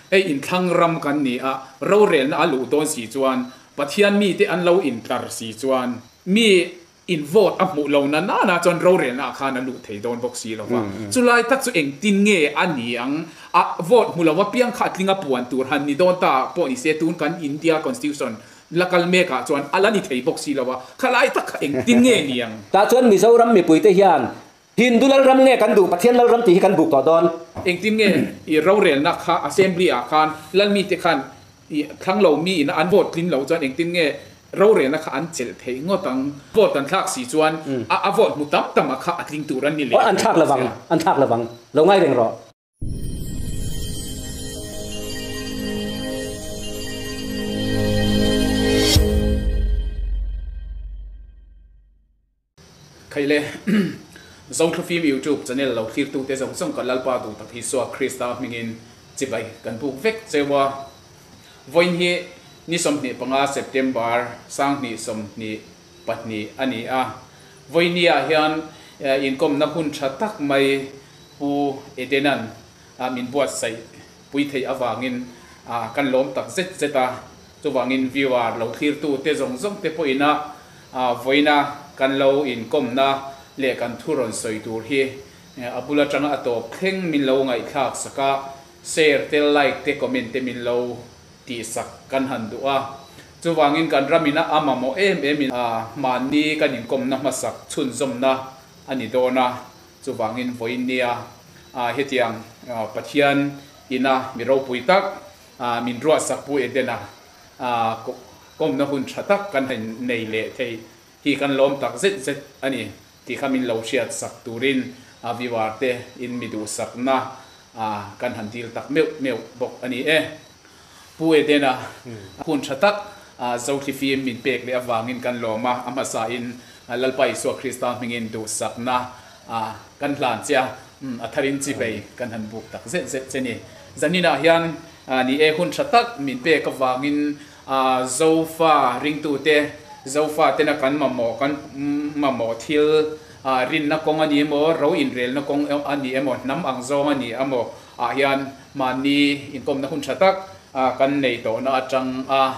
Hei inthlang ram kan ni a, rorelna a luh dawn si chuan, Pathian mite an lo intlar si chuan, mi in vote a hmuh lo na nana chuan rorelna ah khan a luh thei dawn bawk si lo va. Chulai tak chu engtin nge a ni ang? A vote hmu lo apiang kha a tling a puan tur han ni dawn ta pawh ni se, tun kan India Constitution la kal mek ah chuan a la ni thei bawk si lo a, khalai tak kha engtin nge ni ang? Tah chuan Mizoram mipuite hian Hindu Lalram nge kan duh, Pathian Lalram tih hi kan buk tawh dawn. Engtin nge i rorelna kha Assembly ah khan Lalmite khan i thlang lo mi ina an vote tlin loh chuan engtin nge rorelna kha an chelh theih ngawt ang? Vote an thlak si chuan a vote hmu tam tam a kha a tling tur an ni leh An thlak lovang, an thlak lovang. Lo ngai reng rawh. Khaile, Zothlufim YouTube channel lo thlirtute zawng zawng ka Lalpa duh tak Isua Krista hmingin chibai kan buk vek cheu a. Vawiin hi ni 25 September 2022 a ni a. Vawiinniah hian inkawmna hun tha tak mai Pu Edenan min buatsaih pui theih avangin kan lawm tak zet zet a. Chuvangin viewer lo thlirtute zawng zawng te pawhin a vawiina kan lo inkawmna leh kan thu rawn sawi tur hi a bul atanga a tawp thleng min lo ngaihthlak sak a, share te, like te, comment te min lo tihsak kan han duh a. Chuvangin kan ramina a mamawh em em in mahni kan inkawmna hmasak chhunzawmna a ni dawn a. Chuvangin vawiin nia hetiang Pathian ina mi ropui tak Min ruahsak Pu Edena kawmna hun tha tak kan han nei leh thei hi kan lawm tak zet zet a ni tih kha min lo hriat sak turin viewer te in mi duhsakna kan han dil tak meuh meuh bawk a ni e. Pu Edena hun tha tak Zothlifim min pek leh avangin kan lawm a, a hmasain Lalpa Isua Krista hmingin duhsakna kan hlan che a, a tharin chivei kan han buk tak zet zet che ni. Zaninah hian ni e hun tha tak min pek avangin Zofa ringtute, Zofa tena kan mamawh kan mamawh thil rinna kawng a ni emaw, ro inrelna kawng a ni emaw, hnam ang zawng a ni emaw ah hian mahni inkawmna hun tha tak kan nei tawhna atang a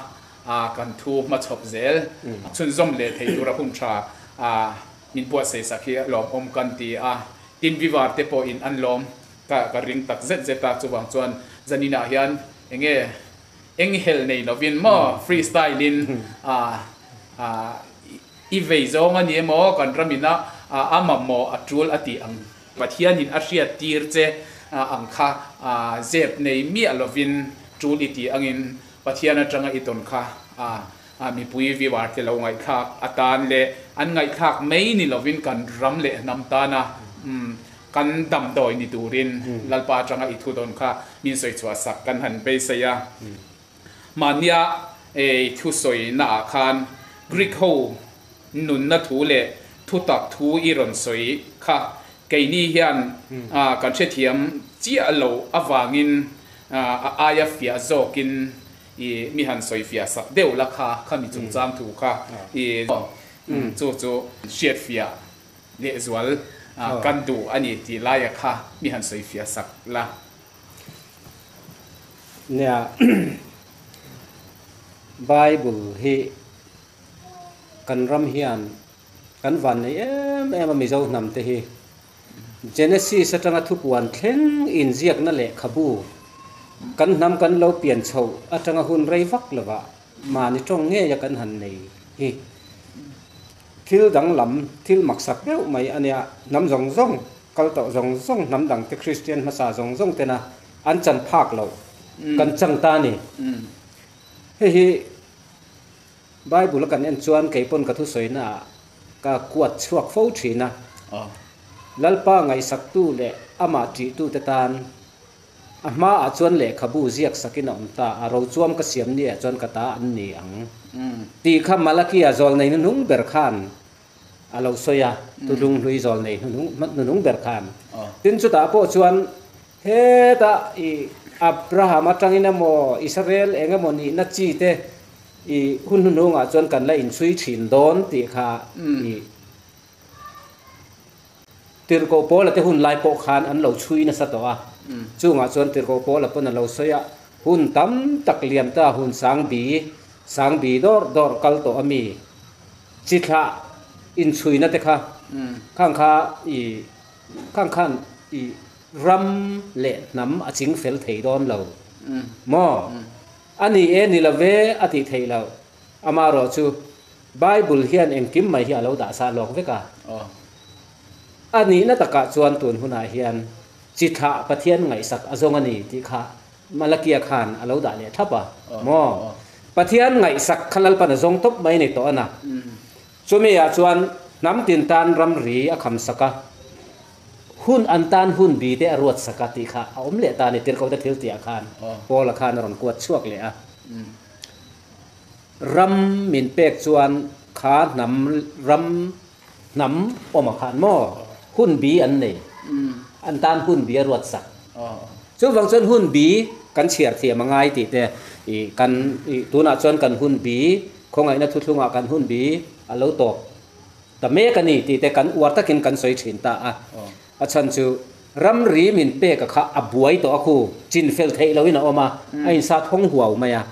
kan thu hmachhawp zel chhunzawm leh thei tura hun tha min buatsaih sak hi lawmawm kan ti a, tin Vivar te pawhin an lawm ka ka ring tak zet zet a, chuvang chuan zaninah hian enge eng helh nei lovin maw free style in i vei zawng a ni emaw kan ramina a mamawh a tul a tih ang Pathianin a hriat tir che ang kha zep nei miah lovin tul i tih angin Pathian atanga i tawn kha mipui viewer te lo ngaihthlak atan leh an ngaihthlak mai ni lovin kan ram leh hnam tana kan damdawi ni turin Lalpa atanga i thu dawn kha min sawi chhuah sak kan han beisei a. Mahnia i thusawi naah khan Greek ho nunna thu leh thutak thu i rawn sawi kha keini hian kan hrethiam chiah lo avangin a aia fiah zawkin I mi han sawi fiah sak deuh la kha, khami chungchang thu kha i chu chu hriat fiah lehzual kan duh a ni tih laia kha mi han sawi fiah sak la. Nia, Bible hi kan ram hian kan van nei em em a Mizo hnam te hi. Genesis atanga thupuan thleng inziakna lehkhabu kan hnam kan lo pian chhoh atanga hun rei vak lovah mahni tawng ngeia kan han nei hi thil danglam, thil maksak deuh mai a nia. Hnam zawng zawng, kal tawh zawng zawng, hnam dangte Kristian hmasa zawng zawng tena an chan phak loh kan chang ta a ni. Hei hi Bible a kan en chuan kei pawn ka thusawi naah ka kuat chhuak fo thin a. Lalpa ngaihsaktu leh amah ṭihtute tan a hmaah chuan lehkhabu ziak sakin a awm ta a, rochuam ka siam ni ah chuan ka ta an ni ang tih kha Malakia zawlnei hnuhnung ber khan a lo sawi a, Tulunghlui zawlnei hnuhnung ber khan. Tin chutah pawh chuan Hetah i Abraham atangin emaw Israel eng emaw nihna chi te i hun hnuhnungah chuan kan la inchhui thin dawn tih kha i Tirhkoh Paula te hun lai pawh khan an lo chhui nasa tawh a. Chungah chuan Tirhkoh Paula pawn a lo sawi a. Hun tam tak liam ta hun sang bi sang bi dawrh dawrh kal tawh a mi chi thlah inchhuina te kha khang kha i khang khan i ram leh hnam a ching fel thei dawn lo maw? A ni e ni lo ve a tih theih loh. Amaherawhchu Bible hian engkim mai hi a lo dah sah lawk vek a. A nihna takah chuan tun hunah hian chi thlah Pathian ngaihsak a zawng a ni tih kha Malakia khan a lo dah leh thlap a maw? Pathian ngaihsak kha Lalpan a zawng tawp mai ni tawh a na. Chumi ah chuan hnam tin tan ramri a kham sak a, hun an tan hun bi te a ruat sak a tih kha a awm leh ta a ni Tirhkohte thil tihah khan Paula khan a rawn kuat chhuak leh a. Ram min pek chuan kha hnam ram hnam awm a khan maw hun bi an nei an tan hun bi a ruat sak. Chuvang chuan hun bi kan chhiar thiam a ngai tih te ih kan ih tunah chuan kan hun bi khawngaihna thuthlungah kan hun bi a lo tawp ta mek a ni tih te kan uar takin kan sawi thin ta a. A chhan chu ramri min pek a kha a buai tawh a khu chin fel theih loin a awm a, a insat hawng huau mai a.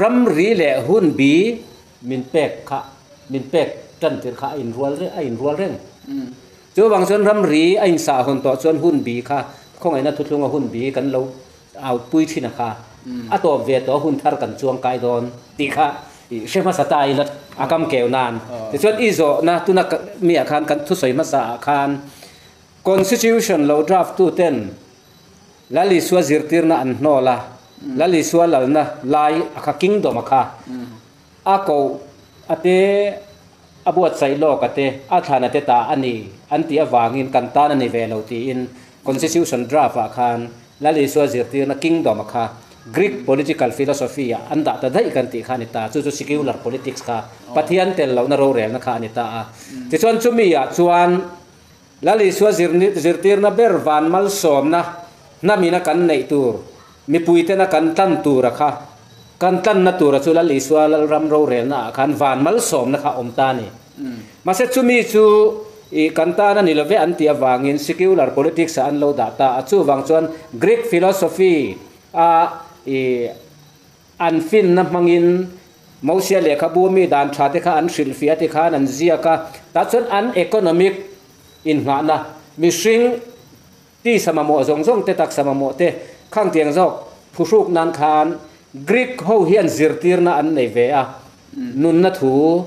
Ramri leh hun bi min pek kha min pek tan tir kha a inrual reng a inrual reng. Chuvang chuan ramri a insah hawn tawh chuan hun bi kha khawngaihna thuthlunga hun bi kan lo out pui thin a kha a tawp ve tawh hun thar kan chuang kai dawn tih kha i hre hmasa ta ila a kam keu nan. Tichuan i zawhna tuna mi ah khan kan thusawi hmasa ah khan Constitution lo draft tu ten Lal Isua zirtirna an hnawl a, Lal Isua lalna lai a kha kingdom a kha a koh a te a buatsaih lawk a te a thlan a te ta a ni an tih avangin kan tan a ni ve lo tiin Constitution draft ah khan Lal Isua zirtirna kingdom a kha Greek political philosophy ah an dah ta daih kan tih kha a ni ta, chu chu secular politics kha Pathian tel lohna rorelna kha a ni ta a. Tichuan chumi ah chuan Lal Isua zirtirna ber van malsawmna hnamina kan neih tur, mipuitena kan tlan tura kha, kan tlanna tura chu Lal Isua Lalram rorelna ah khan van malsawmna kha awm ta a ni. Mahse chumi chu i kan tan a ni love an tih avangin secular politics ah an lo dah ta a, chuvang chuan Greek philosophy a i An finna hmangin Mosia lehkhabu mi dan tha te kha an hrilhfiah ti khan an ziak a, tah chuan an economic innghahna, mihring tisa mamawh zawng zawng te, taksa mamawh te khang tiang zawk phuhruk nan khan Greek ho hian zirtirna an nei ve a, nunna thu,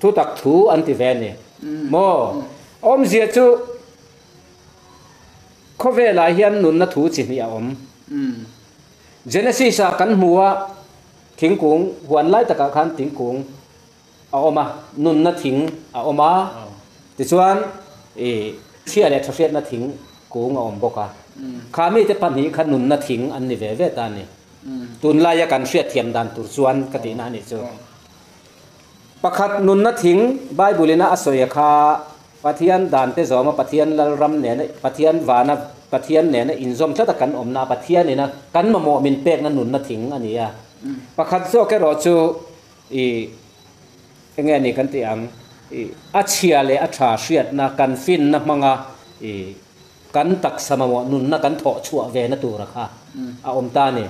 thutak thu an ti ve a ni maw? Awmzia chu khawvelah hian nunna thu chi hnih a awm. Genesis ah kan hmu a, thingkung huan lai takah khan thingkung a awm a, nunna thing a awm a, tichuan ih chhia leh thahriatna thing kung a awm bawk a. Kha mite pahnih kha nunna thing an ni ve ve ta a ni. Tunlaia kan hriatthiam dan tur chuan ka tihna a nih chu. Pakhat nunna thing Bible ina a sawi a kha Pathian dan te zawma Pathian Lalram nena Pathian vana Pathian nena inzawm tlata kan awmna Pathian ina kan mamawh min pekna nunna thing a ni a. Pakhat zawk erawh chu i enge a ni kan tih ang i a chhia leh a tha hriatna kan finna hmanga i kan taksa mamawh nunna kan thawh chhuah ve na tura kha a awm ta a ni.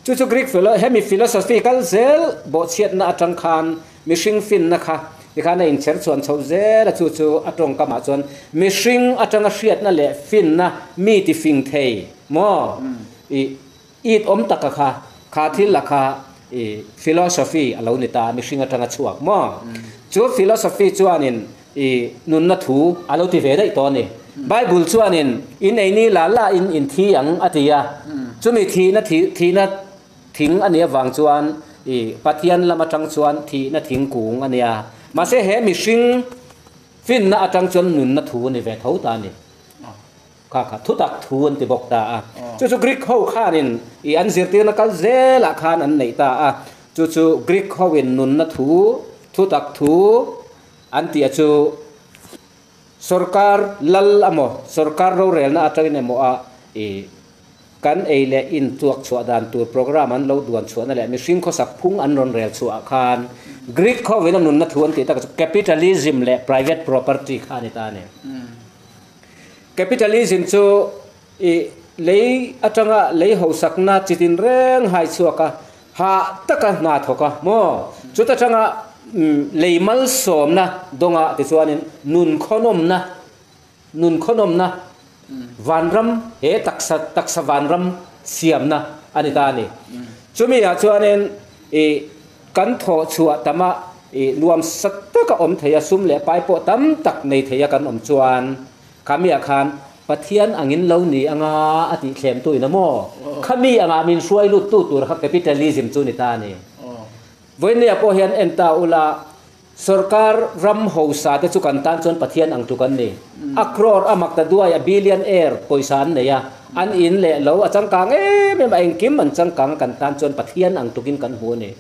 Chu chu Greek philo hemi philosophy kal zel bawhchhiatna atang khan mihring finna kha tikhan a inchher chhuan chho zel a, chu chu a tawngkamah chuan mihring atanga hriatna leh finna mi ti fing thei maw i it awm taka kha kha thil la kha i philosophy a lo ni ta mihring atanga chhuak maw chu philosophy chuanin I nunna thu a lo ti ve daih tawh a ni. Bible chuanin in eini la la in in thi ang a ti a, chumi thihna thihna thing a nih avang chuan i Pathian lam atang chuan thihna thingkung a nia. Mahse he mihring finna atang chuan nunna thu a ni ve tho ta a ni. Kha kha thutak thu an ti bawk ta a. Chu chu Greek ho khanin i an zirtirna kal zelah khan an neih ta a. Chu chu Greek hoin nunna thu, thutak thu, An tih a chu sorkar lal amaw, sorkar rorelna atangin emaw a i kan ei leh in tuak chhuah dan tur program an lo duan chhuahna leh mihring khawsak phung an rawn rel chhuah ah khan Greek hovin a nunna thu an tih tak chu capitalism leh private property kha a ni ta a ni. Capitalism chu i. Lei atanga lei hausakna chitin reng hai chhuak a, hah taka hna thawk a maw? Chuta tanga lei malsawmna dawnga tichuanin nun khawnawmna, nun khawnawmna vanram, he taksa taksa vanram siamna a ni ta a ni. Chumi ah chuanin i kan thawh chhuah tama i nuam sat taka awm thei a, sum leh pai pawh tam tak nei thei a kan awm chuan Khami ah khan Pathian angin lo ni anga a tih thlem tu in a maw? Khami angah min hruai lut tu tur kha capitalism chu ni ta a ni. Vawinia pawh hian en ta ula, sorkar ram hosa te chu kan tan chuan Pathian ang tluk an ni. A crore, a makta duai, a billion air pawisa an nei a, an in leh lo a changkang em em a, engkim an changkang a kan tan chuan Pathian ang tlukin kan hmu a ni.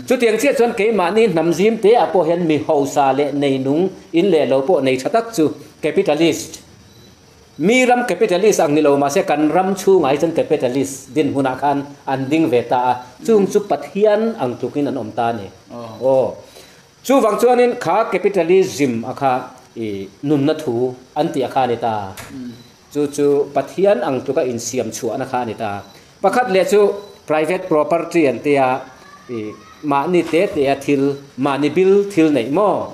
Chutiang chiah chuan keimahni hnam zim te ah pawh hian mi hausa leh neinung in leh lo pawh nei tha tak chu capitalist, mi ram capitalist ang ni lo mahse kan ram chhungah hi chuan capitalist dinhmun ah khan an ding ve ta a, chung chu Pathian ang tlukin an awm ta a ni. Aw. Chuvang chuanin kha capitalism a kha i nunna thu an tih a kha a ni ta. Chu chu Pathian ang tluka insiam chhuahna kha a ni ta. Pakhat leh chu private property an tia i mahni te te a thil, mahni bil thil neih maw?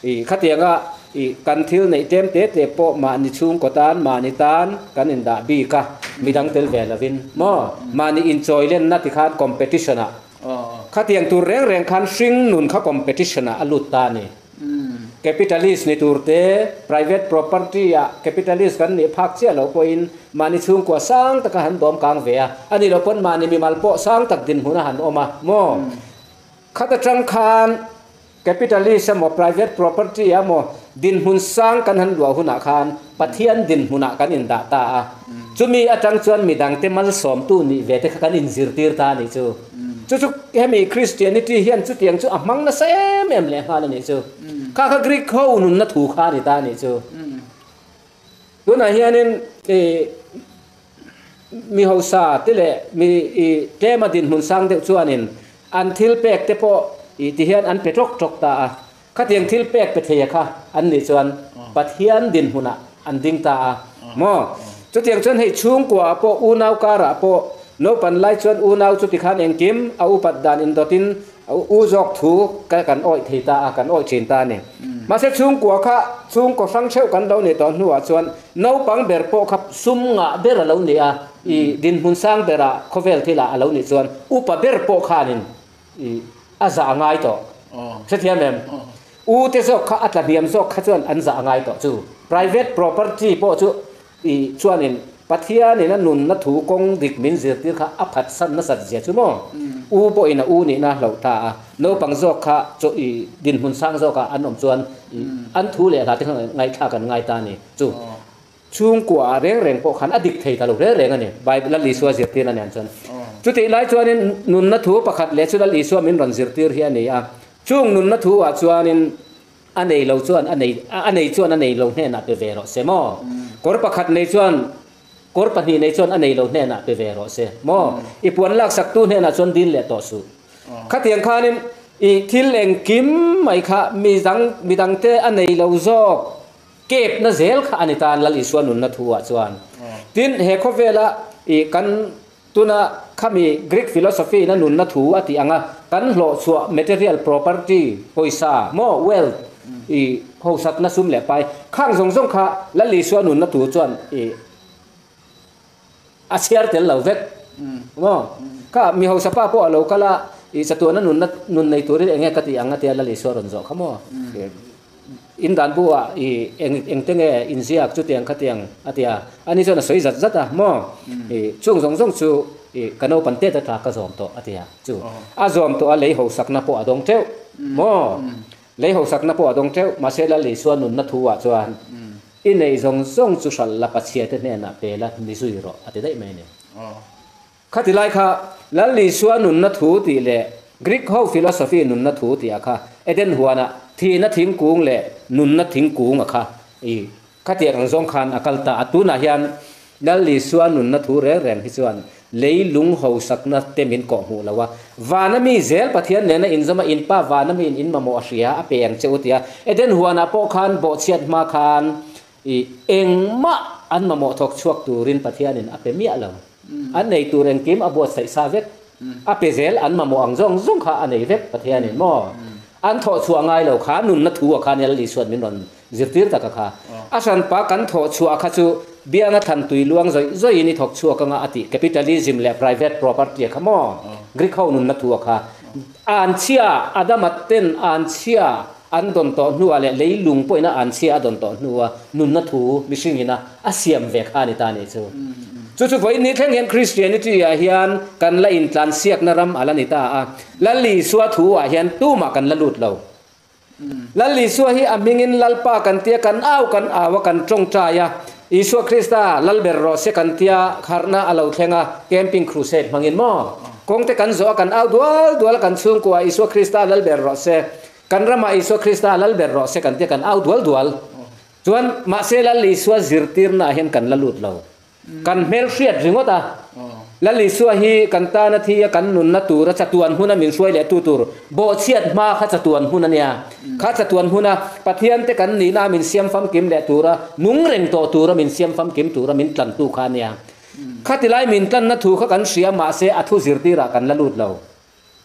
I khatianga i kan thil neih tlem te te pawh mahni chhungkaw tan, mahni tan kan indah bik a, midang tel ve lovin maw? Mahni inchawi lenna tikhan competition ah khatiang tur reng reng khan hring nun kha competition ah a lut ta a ni. Capitalist ni tur te, private property ah capitalist kan nih phak chiah loh pawhin mahni chhungkua sang taka han dawm kang ve a, a nih loh pawn mahni mimal pawh sang tak dinhmun a han awm a maw? Khat atang khan capitalist emaw private property ah emaw dinhmun sang kan han luah hunah khan Pathian dinhmunah kan indah ta a, chumi atang chuan midangte malsawmtu nih ve te kha kan inzirtir ta a nih chu. Chu chu hemi Christianity hian chutiang chu a hmang nasa em em leh nghal a nih chu. Kha kha Greek ho nunna thu kha a ni ta a nih chu. Tunah hianin i mi hausa te leh mi i tlema dinhmun sang deuh chuanin an thil pek te pawh i ti hian an pe tawk tawk ta a. Khatiang thil pek pe theia kha an nih chuan Pathian dinhmunah an ding ta a maw? Chutiang chuan hei chhungkuaah pawh unau karah pawh naupan lai chuan unau chu tikhan engkim a upat dan indawtin u zawk thu ka kan awih thei ta a, kan awih thin ta a ni. Mahse chhungkua kha chhungkaw hrang theuh kan lo nih tawh hnuah chuan naupang ber pawh kha sum ngah ber a lo ni a, i dinhmun sang berah khawvel thilah a lo nih chuan upa ber pawh khanin I a zah a ngai tawh. Hrethiam em? U te zawk kha a tla hniam zawk kha chuan an zah a ngai tawh chu. Private property pawh chu i chuanin Pathianin a nunna thu kawng dik min zirtir kha a phatsan nasat zia chu maw? U pawhin a u nihna a hloh ta a, naupang zawk kha chaw i dinhmun sang zawkah an awm chuan i an thu leh hla te kha ngaihthlak an ngai ta a ni chu. Chhungkua ah reng reng pawh khan a dik thei ta lo reng reng a ni, Bible Lal Isua zirtirna nen chuan. Chutih lai chuanin nunna thu pakhat leh chu Lal Isua min rawn zirtir hi a ni a. Chung nunna thu ah chuanin a nei lo chuan a nei a nei chuan a nei lo hnenah pe ve rawh se maw? Kawr pakhat nei chuan kawr pahnih nei chuan a nei lo hnenah pe ve rawh se maw? I puan laksaktu hnenah chuan dil leh tawh suh. Khatiang khanin i thil engkim mai kha midang midangte a nei lo zawk. Kepna zel kha a ni ta Lal Isua nunna thu ah chuan. Tin, he khawvela i kan tuna khami Greek philosophy in a nunna thu a tih anga kan hlawhchhuah material property, pawisa maw, wealth, i hausakna sum leh pai khang zawng zawng kha Lal Isua nunna thu chuan i a chhiar tel lo vek maw. Kha mi hausa pa pawh a lo kal a, i chatuahna nunna nun nei turin eng nge ka tih ang a tia Lal Isua rawn zawh kha maw. In dan bu ah i eng eng te nge inziak chutiang khatiang a ti a, ani chuan a sawi zat zat a maw i chung zawng zawng chu i ka naupan tet atha ka zawm tawh a ti a, chu a zawm tawh a lei hausakna pawh a dawng teuh maw lei hausakna pawh a dawng teuh mahse Lal Isua nunna thu ah chuan i nei zawng zawng chu hralh la Pathian te hnenah pe la ni zui rawh a ti daih mai a ni. Khati lai kha Lal Isua nunna thu tih leh Greek ho philosophy nunna thu tih ah kha Eden huanah thihna thingkung leh nunna thingkung a kha i khatiang ang zawng khan a kal ta a. Tunah hian Lal Isua nunna thu reng reng hi chuan lei lung hosakna te min kawh hmuh lo a, vana mi zel Pathian nena inzawm a, in pa vana miin in mamawh a hria a pe ang che u tia Eden huanah pawh khan bawhchhiat hma khan i engmah. an mamawh thawk chhuak turin Pathianin a pe miah lo. An nei tur engkim a buatsaih sa vek. A pe zel an mamawh ang zawng zawng kha a nei vek Pathianin maw? An thawh chhuah ngai lo kha nunna thu ah khan Lal Isua'n min rawn zirtir tak a kha. A hranpa kan thawh chhuah kha chu bianga thlan tui luang zawih zawihin i thawk chhuak anga a tih capitalism leh private property a kha maw? Greek ho nunna thu a kha. Anchhia Adama ten anchhia an dawn tawh hnuah leh leilung pawhin a anchhia a dawn tawh hnua nunna thu mihringin a a siam ve kha a ni ta a nih chu. Chu chu vawiin ni thleng hian Christianity ah hian kan la intlansiakna ram a la ni ta a, Lal Isua thu ah hian tumah kan la lut lo. Lal Isua hi a hmingin Lalpa kan tia kan au kan au a kan tawngtai a, Isua Krista Lal ber rawh se kan tia harhna a lo thleng a, camping crusade hmangin maw kawngte kan zawh a kan au dual dual a kan chhungkua Isua Krista Lal ber rawh se, kan ramah Isua Krista Lal ber rawh se kan tia kan au dual dual. Chuan mahse Lal Isua zirtirnaah hian kan la lut lo. Kan hmelhriat ringawt a, Lal Isua hi kan tana thi a kan nunna tura chatuan hmuna min hruai leh tu tur bawhchhiat hma kha chatuan hmun a nia. Kha chatuan hmuna Pathian te kan nihna a min siam famkim leh tura nung reng tawh tura min siam famkim tura min tlantu kha a nia. Khatilai min tlanna thu kha kan hria mahse a thu zirtirah kan la lut lo.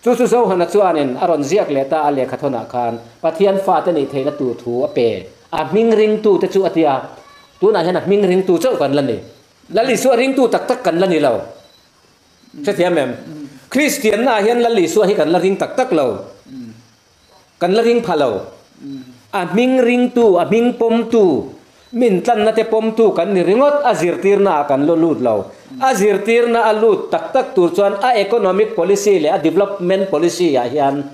Chu chu Johana chuanin a rawn ziak leh ta a lehkhathawnah khan Pathian fate nih theihna tur thu a pe. A hming ringtute chu a ti a, tunah hian a hming ringtu chauh kan la ni. Lal Isua ringtu tak tak kan la ni lo. Hrethiam em? Kristiannaah hian Lal Isua hi kan la ring tak tak lo. Kan la ring pha lo. A hming ringtu, a hming pawmtu, min tlanna te pawmtu kan ni ringawt, a zirtirna ah kan la lut lo. A zirtirna a lut tak tak tur chuan a economic policy leh a development policy ah hian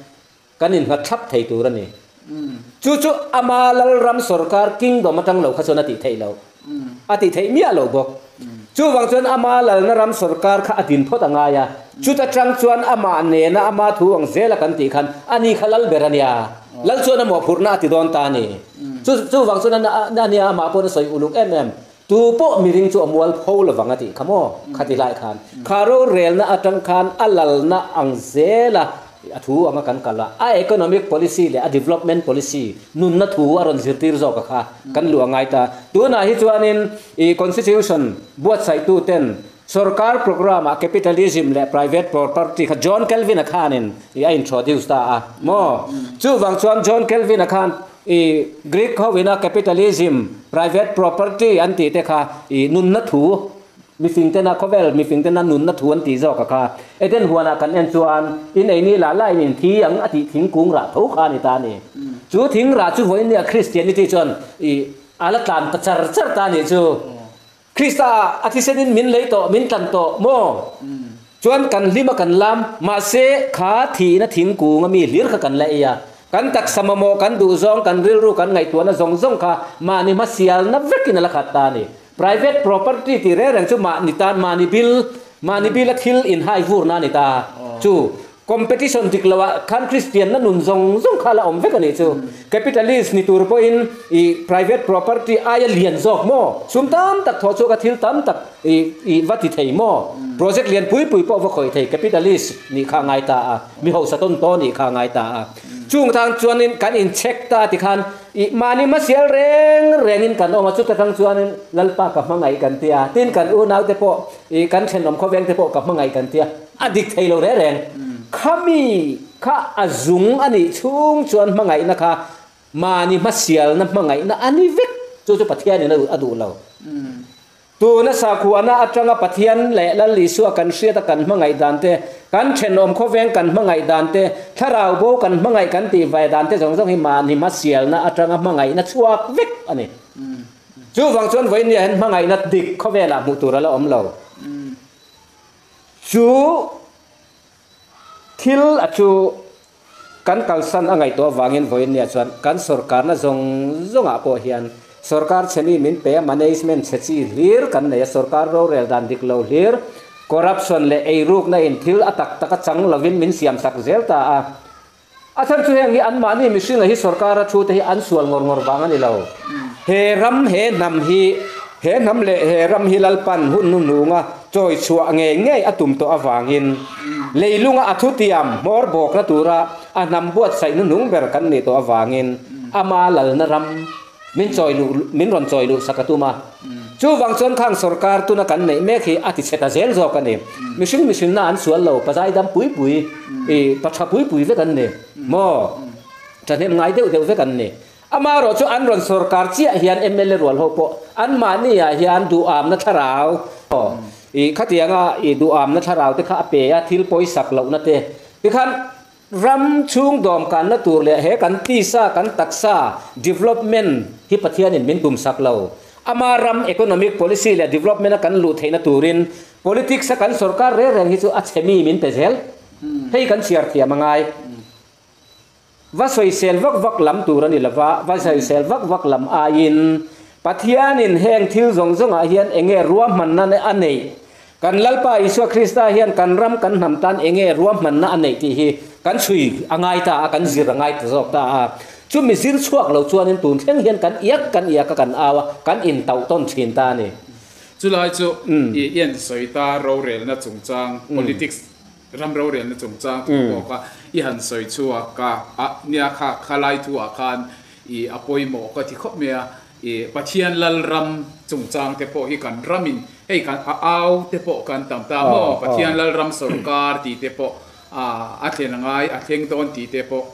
kan innghat thlap thei tur a ni. Chu chu ama Lalram sawrkar kingdom atang lo kha chuan a tih theih loh. A tih theih miah loh bawk. Chuvang chuan ama lalna ram sawrkar kha a din phawt a ngai a. Chuta tang chuan amah nena ama thu ang zela kan tih khan ani kha lal ber a nia. Lal chuan a mawhphurhna a ti dawn ta a ni. Chu chuvang chuan a nia amah pawhin a sawi uluk em em. Tu pawh miring chu a mual pho lovang a tih kha maw? Khati lai khan kha rorelna atang khan a lalna ang zela A thu anga kan kal a, a economic policy leh a development policy nunna thu a rawn zirtir zawk a kha kan luh a ngai ta. Tunah hi chuanin i constitution buatsaihtu ten sorkar programme ah capitalism leh private property kha John Calvin-a khanin i a introduce ta a maw? Chuvang chuan John Calvin-a khan i Greek hoin a capitalism, private property an tih te kha i nunna thu Mifing tena khawvel mifing tena nunna thu an tih zawk a kha. Eden huanah kan en chuan in ei ni lah lah in in thi ang a tih thingkung rah tho kha a ni ta a ni. Chu thing rah chu vawiin nia Christianity chuan i a la tlan ta char char ta a nih chu. Krista a thisenin min lei tawh, min tlan tawh maw? Chuan kan hlim a kan lam, mahse kha thihna thingkung a mi hlir kha kan la ei a. Kan taksa mamawh, kan duhzawng, kan rilru, kan ngaihtuahna zawng zawng kha mahni hmasialna vekin a la khat ta a ni. Private property tih reng reng chu mahni tan mahni bill, mahni bill a thil inhai vurna a ni ta. Chu competition dik loh ah khan Christian na nun zawng zawng kha la awm vek a nih chu. Capitalist ni tur pawhin i private property aia lian zawk maw? Sum tam tak thawh chhuak a thil tam tak i i va ti thei maw? Project lian pui pui pawh va khawih thei capitalist nih kha a ngai ta a, mi hausa tawn tawn nih kha a ngai ta a. Chung tang chuanin kan incheck ta tikhan I mahni hmasial reng rengin kan awm a, chuta tang chuanin Lalpa ka hmangaih kan ti a, tin kan unaute pawh i kan thenawm khawvengte pawh ka hmangaih kan ti a, a dik thei lo reng reng. Khami kha a zung a nih chhung chuan hmangaihna kha mahni hmasialna hmangaihna a ni vek, chu chu Pathianin a duh lo. Tuna sakhuana atanga Pathian leh Lal Isua kan hriata kan hmangaih dan te, kan thenawm khawveng kan hmangaih dan te, thlarau bo kan hmangaih kan tih vai dan te zawng zawng hi mahni hmasialna atanga hmangaihna chhuak vek a ni. Chuvang chuan vawiin hian hmangaihna dik khawvelah hmuh tur a la awm lo. Chu thil a chu Kan kalsan a ngaihtuah avangin vawiin chuan kan sorkarna zawng zawngah pawh hian sorkar chhe mi min pe a, management chhe chi hlir kan nei a, sorkar rorel dan dik lo hlir, corruption leh eirukna in thil a tak tak a chang lovin min siam sak zel ta a. A chhan chu heng hi anmahni mihringa hi sorkara thu te hi an sual ngawr ngawr vang a ni lo. He ram, he hnam hi, he hnam leh he ram hi Lalpan hun hnuhnunga chawi chhuah ngei ngei a tum tawh avangin leilunga a thutiam hmawr bawkna tura a hnam buatsaih hnuhnung ber kan nih tawh avangin ama lalna ram min chawi luh min rawn chawi luh sak a tum a. Chuvang chuan khang sorkar tuna kan neih mek hi a ti chhe ta zel zawk a ni. Mihring mihrinna an sual lo, pa zaidam pui pui, i pa tha pui pui vek an ni maw? Thahnem ngai deuh deuh vek an ni. Amaherawh chu an rawn sorkar chiah hian mla rual ho pawh anmahni ah hian duhamna thlarau i khatianga i duhamna thlarau te kha a pe a, thil pawisak lohna te tikhan Ram chhung dawmkanna tur leh he kan tisa, kan taksa development hi Pathianin min tumsak lo. Ama ram economic policy leh development a kan luh theihna turin politics a kan sorkar reng reng hi chu a chhe mi min pe zel. Hei kan chhiar thiam a ngai. Va sawisel vak vak lam tur a ni lova, va sawisel vak vak lam aiin Pathianin heng thil zawng zawngah hian enge ruahmanna a neih Kan Lalpa Isua Krista hian kan ram kan hnam tan enge ruahmanna a neih tih hi kan chhui a ngai ta a, kan zir a ngai ta zawk ta a. Chumi zir chhuak lo chuanin tun thleng hian kan iak kan iak a, kan au a, kan intauh tawn thin ta a ni. Chulai chu i en sawi ta rorelna chungchang, politics ram rorelna chungchang thu pawh kha i han sawi chhuak a, a nia kha khalai thu ah khan i a pawimawh ka ti khawp mai a. I Pathian lal ram chungchang te pawh hi kan ramin hei kan a au te pawh kan tam ta maw? Pathian lal ram sorkar tih te pawh a thlen a ngai, a thleng dawn tih te pawh.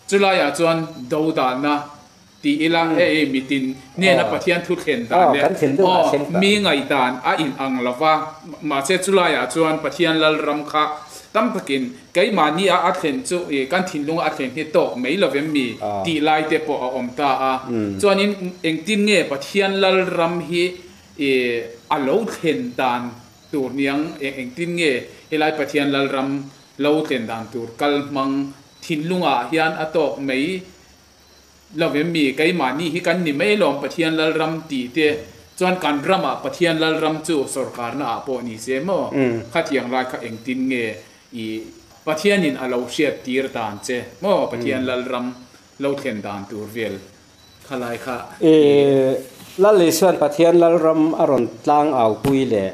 Chulaiah chuan do danna tih ila hei mitin hnena Pathian thu thlen dan leh aw mi ngaihdan a inang lo va, mahse chulaiah chuan Pathian lal ram kha tam takin Keimahni a a thlen chu i kan thinlunga a thlen hi tawk mai lo vem mi tih lai te pawh a awm ta a. Chuanin engtin nge Pathian Lalram hi i a lo thlen dan tur niang engtin nge helai Pathian Lalram lo thlen dan tur kal hmang thinlungah hian a tawk mai Lo em mi, keimahni hi kan ni mai lawm Pathian Lalram tih te chuan kan ramah Pathian Lalram chu sorkarna ah pawh ni se maw? Khatiang lai kha engtin nge i Pathianin a lo hriat tir dan che maw Pathian Lalram lo thlen dan tur vel kha lai kha i. Lal Isuan Pathian Lalram a rawn tlang au pui leh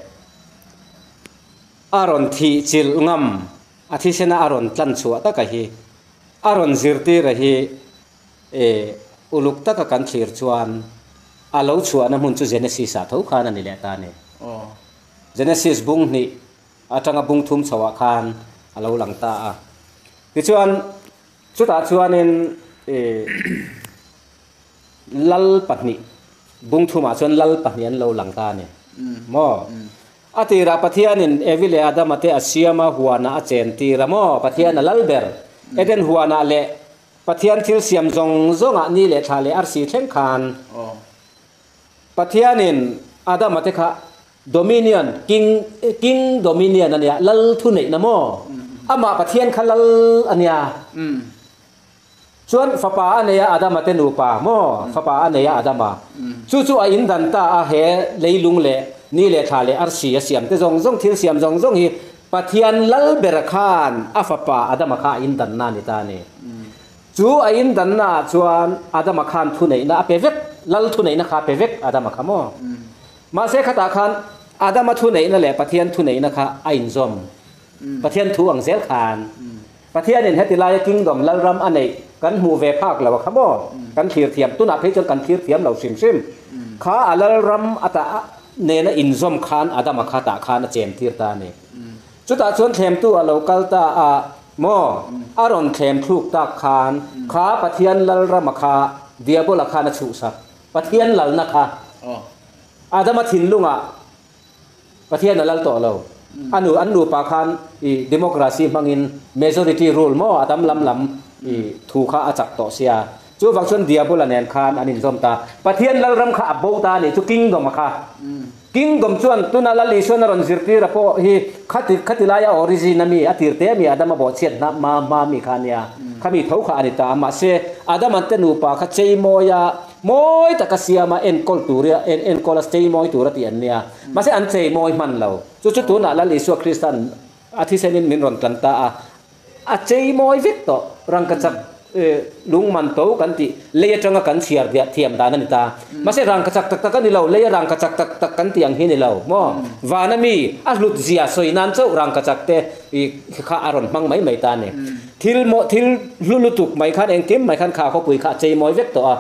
a rawn thih chilh ngam a thisena a rawn tlan chhuah taka hi A rawn zirtir a hi e uluk taka kan thlir chuan a lo chhuahna hmun chu Genesis ah tho khan a ni leh ta a ni. Genesis bung hnih atanga bung thum chho ah khan a lo lang ta a. Tichuan chutah chuanin e Lal pahnih bung thumah chuan lal pahnih an lo lang ta a ni maw? A tirah Pathianin Evi leh Adama te a siam a, huanah a chen tir a maw? Pathian a lal ber. Eden huanah leh Pathian thil siam zawng zawngah ni leh thla leh arsi thleng khan Pathianin Adama te kha Dominion, King, King Dominion a nia, lal thu neihna maw? Amah Pathian kha lal a nia. Chuan fapa a nei a Adama te nupa maw? Fapa a nei a Adama. Chu chu a in dan ta a he leilung leh ni leh thla leh arsi a siam te zawng zawng thil siam zawng zawng hi Pathian lal ber khan a fapa Adama kha a in danna a ni ta a ni. Chu a in danna ah chuan Adama khan thuneihna a pe vek, lal thuneihna kha a pe vek Adama kha maw? Mahse khatah khan Adama thuneihna leh Pathian thuneihna kha a inzawm. Pathian thu ang zel khan. Pathianin heti laia Kingdom, Lalram a neih kan hmuh ve phak lo a kha maw? Kan thlir thiam, tunah phei chuan kan thlir thiam lo hrim hrim. Kha a Lalram ata nena inzawm khan Adama kha tah khan a chen tir ta a ni. Chutah chuan thlemtu a lo kal ta a maw? A rawn thlem thluk tak khan kha Pathian Lalrama kha Diabola khan a chhuhsak. Pathian lalna kha Adama thinlungah Pathian a lal tawh lo. A nu, an nupa khan i democracy hmangin majority rule maw a tam lam lam i thu kha a chak tawh sia. Chuvang chuan Diabola nen khan an inzawm ta. Pathian lalram kha a bo ta a nih chu kingdom a kha. Kingdom chuan tuna Lal Isuan a rawn zirtir a pawh hi khati khati laia origin a mi a tir te a mi Adama bawhchhiat hna hma hma mi kha a nia. Khami tho kha a ni ta a. Mahse Adam an te nupa kha cheimawi a Mawi taka siama enkawl tur i enkawl a chei mawi tur a tih an nia. Mahse an chei mawi hman lo. Chu chu tunah Lal Isua Krista'n a thisenin min rawn tlan ta a, a chei mawi vek tawh. Rangkachak lung man to kan tih lei atanga kan chhiar thiam dan a ni ta. Mahse rangkachak tak tak a ni lo, leia rangkachak tak tak kan tih ang hi a ni lo maw? Vana mi a hlut zia sawi nan chauh rangkachak te kha a rawn hmang mai mai ta a ni. Thil maw thil hlu lutuk mai khan engkim mai khan kha khawpui kha a chei mawi vek tawh a.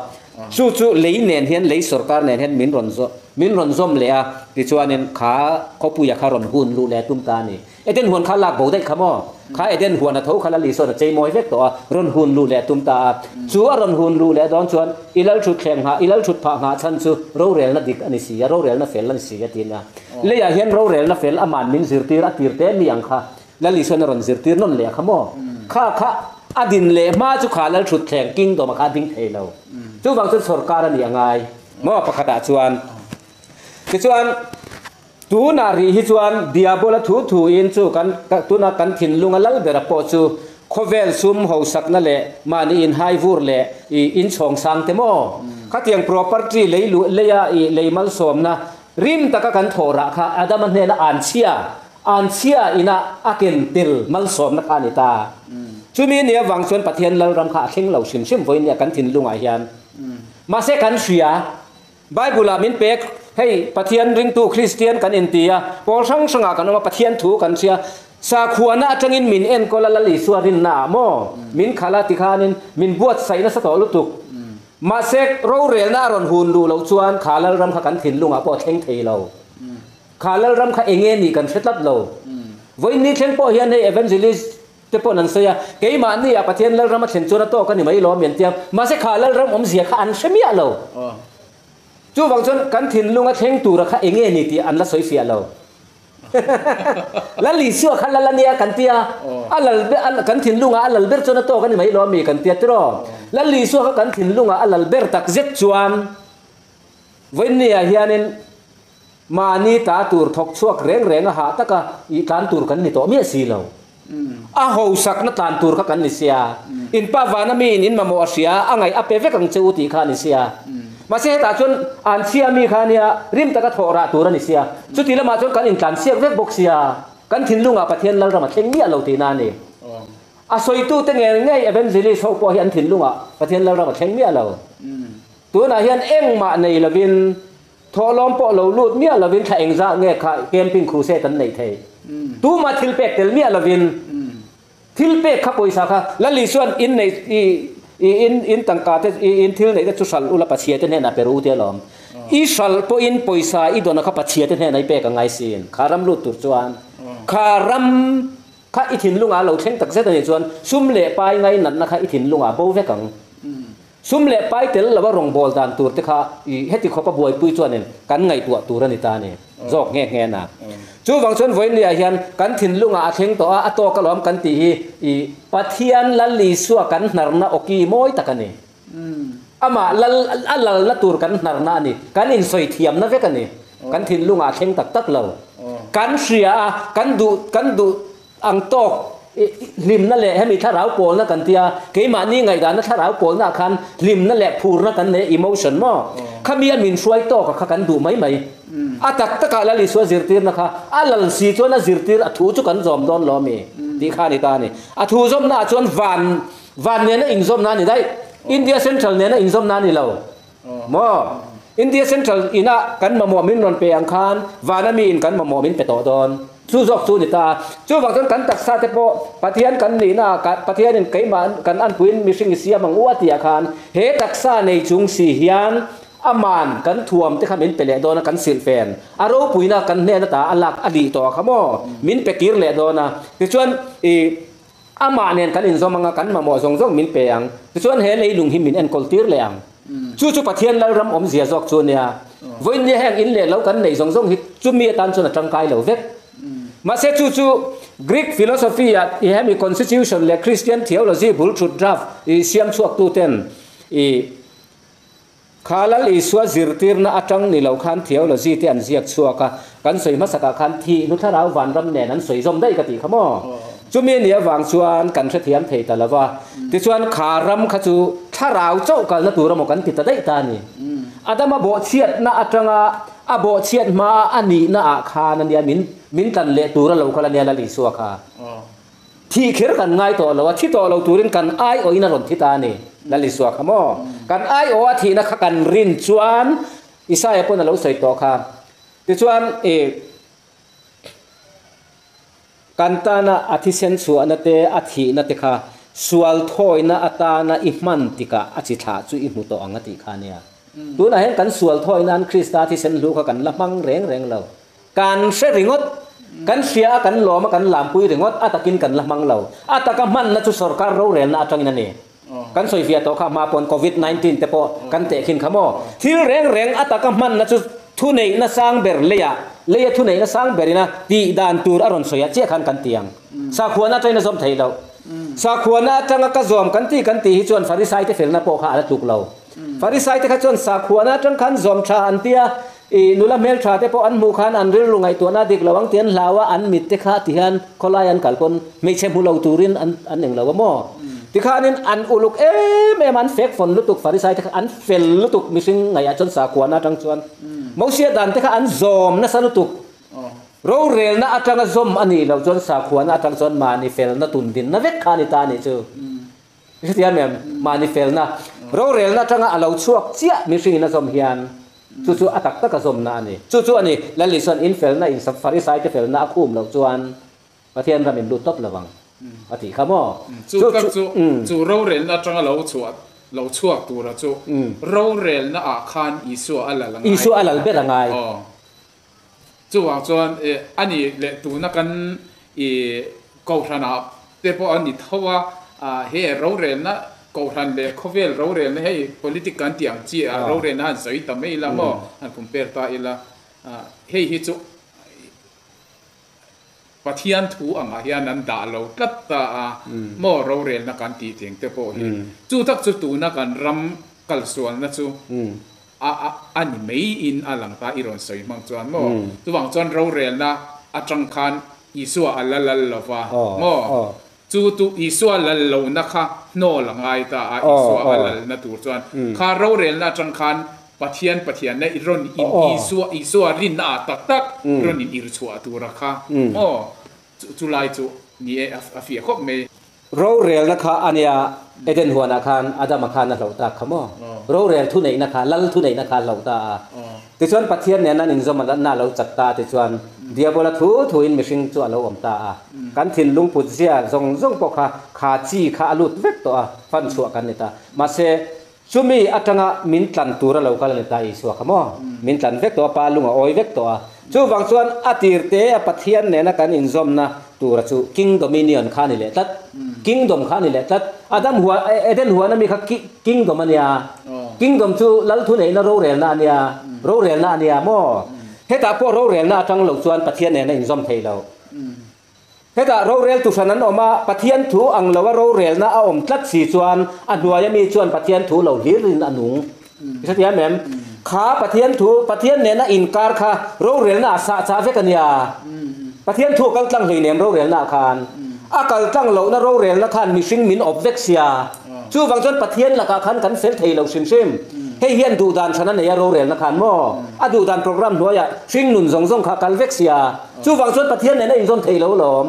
Chu chu lei nen hian, lei sorkar nen hian min rawn min rawn zawm leh a, tichuanin kha khawpuia kha rawn hun luh leh a tum ta a ni. Eden huan kha lak bo daih kha maw? Kha Eden huan a tho kha Lal Isua'n a chei mawi vek tawh a, rawn hun luh leh a tum ta a. Chu a rawn hun luh leh dawn chuan i lal thut thleng nghah, i lal thut phah nghah chhan chu rorelna dik a ni si a, rorelna fel a ni si a ti nia. Leiah hian rorelna fel aman min zirtir a tir te mi ang kha Lal Isua'n a rawn zirtir nawn leh kha maw? Kha kha a din leh hma chu kha lal thut thleng kingdom a kha a ding thei lo. Chuvang chuan sorkar a nih a ngai maw pakhatah chuan. Tichuan tunah rih hi chuan Diabola thu thuin chu kan tuna kan thinlunga lal bera pawh chu khawvel sum hosakna leh mahni inhai vur leh i inchhawng sang te maw? Khatiang property lei luh leia i lei malsawmna rim taka kan thawh rah kha Adama hnena anchhia Anchhia ina a ken tel malsawmna kha a ni ta. Chumi ni avang chuan Pathian Lalram kha a thleng lo hrim hrim vawiin nia kan thinlungah hian. Mahse kan hria, Bible-ah min pek, hei Pathian ringtu Kristian kan inti a, pawl hrang hrangah kan awm a, Pathian thu kan hria, sakhuana atangin min enkawl a Lal Isua rinnaah maw min khalh a tikhanin min buatsaih nasa tawh lutuk. Mahse rorelna a rawn hun luh loh chuan kha Lalram kha kan thinlungah pawh a thleng thei lo. Kha Lalram kha eng nge nih kan hre tlat lo. Vawiin thleng pawh hian hei Evangelist te paw'n an sawi a, keimahni ah Pathian Lalram a thlen chuan a tawk a ni mai lo a mi an tia, mahse kha Lalram awmzia kha an hre miah lo. Chuvang chuan kan thinlung a thleng tura kha eng nge ni tih an la sawi fiah lo. Lal Isua kha Lal a nia kan tia, a lal ber kan thinlungah a lal ber chuan a tawk a ni mai lo a mi kan tia tiraw? Lal Isua kha kan thinlungah a lal ber takzet chuan vawiinniah hianin Mahni ta tur thawk chhuak reng reng a hah taka i tlan tur kan ni tawh miah si lo. A hosakna tlan tur kha kan ni sia. In pa vana miin in mamawh a hria, a ngaih a pe vek ang che u tih kha a ni sia. Mahse hetah chuan an chhia mi kha nia rim taka thawh rah tur a ni sia. Chuti lamah chuan kan intlan siak vek bawk sia. Kan thinlungah Pathian Lalram a thleng miah lo tihna a ni. A sawitute ngei ngei evangelist ho pawh hi an thinlungah Pathian Lalram a thleng miah lo. Tunah hian engmah nei lovin Thawhlawm pawh lo lut miah lovin thla engzah nge kha camping crusade an neih thei? Tumah thil pek tel miah lovin thil pek kha pawisa kha Lali chuan in neih i in in tangka te i in thil neih te chu hral ula Pachhia te hnenah pe ru te alawm. I hral pawhin pawisa i dawna kha Pachhia te hnenah i pek a ngai sin. Kha ram lut tur chuan kha ram kha i thinlungah a lo thleng tak zet a nih chuan sum leh pai ngainatna kha i thinlungah a bo vek ang. Sum leh pai tel lova rawngbâwl dan tur te kha i heti khawpa buaipui chuanin kan ngaihtuah tur a ni ta a ni zawk nghe nghe na. Chuvang chuan vawiinliah hian kan thinlungah a thleng tawh a, a tawk alawm kan tih hi i Pathian Lal Isua kan hnarna awki mawi tak a ni. Amah lal a lalna tur kan hnarna a ni. Kan insawi thiamna vek a ni. Kan thinlungah a thleng tak tak lo. Kan hria a, kan duh kan duh Ang tawk hlimna leh hemi thlarau pawlna kan tia, keimahni ngaihdahna thlarau pawlna ah khan hlimna leh phurna kan nei a, emotion maw? Khami a min hruai tawk a kha kan duh mai mai. A tak takah Lal Isua zirtirna kha a lal si chuan a zirtir a thu chu kan zawm dawn lo ami tih kha a ni ta a ni. A thu zawmna ah chuan van van nena inzawmna a ni daih. India Central nena inzawmna a ni lo. Maw? India Central ina kan mamawh min rawn pe ang khan vana miin kan mamawh min pe tawh dawn. Chu zawk chu a ni ta a. Chuvang chuan kan taksa te pawh Pathian kan nihna ah Pathianin keimah kan anpuiin mihring i siam ang u a tih ah khan he taksa nei chung si hian aman kan thuam te kha min pe leh dawn a, kan silhfen a ropuina kan hnen ata a lak a lih tawh ah kha maw min pe kir leh dawn a. Tichuan i Amah nen kan inzawm anga kan mamawh zawng zawng min pe ang. Tichuan he leilung hi min enkawl tir leh ang. Chu chu Pathian Lalram awmzia zawk chu a nia. Vawiinnia heng in leh lo kan neih zawng zawng hi chumi atan chuan a tangkai lo vek. Mahse chu chu Greek philosophy ah i hemi constitution leh Christian theology bul thut draft i siam chhuak tu ten i Kha Lal Isua zirtirna atang ni lo khan theology te an ziak chhuak a, kan sawi hmasakah khan thih hnu thlarau vanram nen an sawi zawm daih ka tih kha maw? Chumi a nih avang chuan kan hrethiam thei ta lo va, tichuan kha ram kha chu thlarau chauh kalna tur emaw kan ti ta daih ta a ni. Adama bawhchhiatna atanga a bawhchhiat hmaa a nihna ah khan a nia min min tlan leh tur a lo kal a nia Lal Isua kha. Thih kher kan ngai tawh lo a, thi tawh lo turin kan aiawhin a rawn thi ta a ni. Lal Isua kha maw? Kan aiawh a thihna kha kan rin chuan Isaia pawn a lo sawi tawh kha. Tichuan i kan tana a thisen chhuahna te, a thihna te kha Sual thawina atana i hman tikah a chi thlah chu i hmu tawh ang a tih kha a nia. Tunah hian kan sual thawi nan Krista thisen hlu kha kan la hmang reng reng lo. Kan hre ringawt. Kan hria a, kan lawm a, kan lampui ringawt. A takin kan la hmang lo. A taka hmanna chu sorkar rorelna atangin a ni. Kan sawi fiah tawh kha hma pawn Covid 19 te pawh kan teh khin kha maw? Thil reng reng a taka hmanna chu thuneihna sang ber leiah, leia thuneihna sang berina tih dan tur a rawn sawi ah chiah khan kan ti ang. Sakhuana atangin a zawm theih loh. Sakhuana atanga ka zawm kan ti kan tih hi chuan Farisai te felna pawh kha a la tluk lo. Farisai te kha chuan sakhuana atang khan zawm tha an ti a, ih nula hmeltha te pawh an hmuh khan an rilru ngaihtuahna dik lo ang tih an hlau a, an mit te kha ti hian khawlai an kal pawn hmeichhe hmu lo turin an an eng lo a maw? Tikhanin an uluk em em a, an fek fawn lutuk Farisai te kha an fel lutuk mihring ngaihah chuan sakhuana atang chuan Mosia dan te kha an zawm nasa lutuk. Rorelna atanga zawm a nih loh chuan sakhuana atang chuan mahni felna tundinna vek kha a ni ta a nih chu. I hrethiam em? Mahni felna, rorelna atanga a lo chhuak chiah mihringin a zawm hian chu chu a tak taka zawmna a ni. Chu chu a ni, Lal Isua'n in felna in Farisai te felna a khum loh chuan Pathian ram in lut tawp lo vang a tih kha maw? Chu tak chu, chu rorelna atanga lo chhuah lo chhuak tura chu rorelna ah khan Isua a lal a ngai. Isua a lal ber a ngai. Aw. Chuvang chuan a ni leh tuna kan i kohhranah te pawh a ni tho a, he rorelna kohhran leh khawvel rorelna hei politic kan tih ang chi ah rorelna han sawi ta mai ila maw han compare ta ila hei hi chu Pathian thu angah hian an dah lo tlat ta a maw rorelna kan tih teng te pawh hi chu tak chu tuna kan ram kalsualna chu A a a ni mai in a lang ta i rawn sawi hmang chuan maw? Chuvang chuan rorelna atang khan Isua a la lal lo va maw? Chu tu Isua lal lohna kha hnawl a ngai ta a, Isua a lalna tur chuan kha rorelna atang khan Pathian Pathianna i rawn in Isua Isua rinna ah tak tak rawn in irchhuah tura kha maw? Chu chulai chu ni e a fiah khawp mai. Rorelna kha a nia, Eden huanah khan Adama khan a hloh tak kha maw? Rorel thuneihna kha, lal thuneihna kha a hloh ta a. Tichuan Pathian nen an inzawm a na lo chat ta tichuan Diabola thu thuin mihring chu a lo awm ta a. Kan thinlung put zia zawng zawng pawh kha kha chi kha a lut vek tawh a, fan chhuah kan ni ta. Mahse, chumi atanga min tlan tur a lo kal a ni ta Isua kha maw? Min tlan vek tawh a, Pa lung a awi vek tawh a. Chuvang chuan a tir te a Pathian nena kan inzawmna tura chu King Dominion kha a ni leh tlat. Kingdom kha a ni leh tlat. Adam huan, Eden huan ami kha Kingdom a nia. Kingdom chu Lal thuneihna rorelna a nia. Rorelna a nia maw? Hetah pawh rorelna atang lo chuan Pathian nena inzawm thei lo. Hetah rorel tu hran an awm a, Pathian thu ang loa rorelna a awm tlat si chuan a hnuaia mi chuan Pathian thu lo hlir in a nung. I hrethiam em? Kha Pathian thu, Pathian nena inkar kha rorelna ah sah chah vek a nia. Pathian thu a kal tlang hleinem rorelna ah khan. A kal tlang lohna rorelna khan mihring min awp vek sia. Chuvang chuan Pathian lakah khan kan fel thei lo hrim hrim. Hei hian duhdan hran a nei a rorelna khan maw? A duhdan program hnuaiah hring nun zawng zawng kha a kal vek sia. Chuvang chuan Pathian nena inzawm thei lo alawm.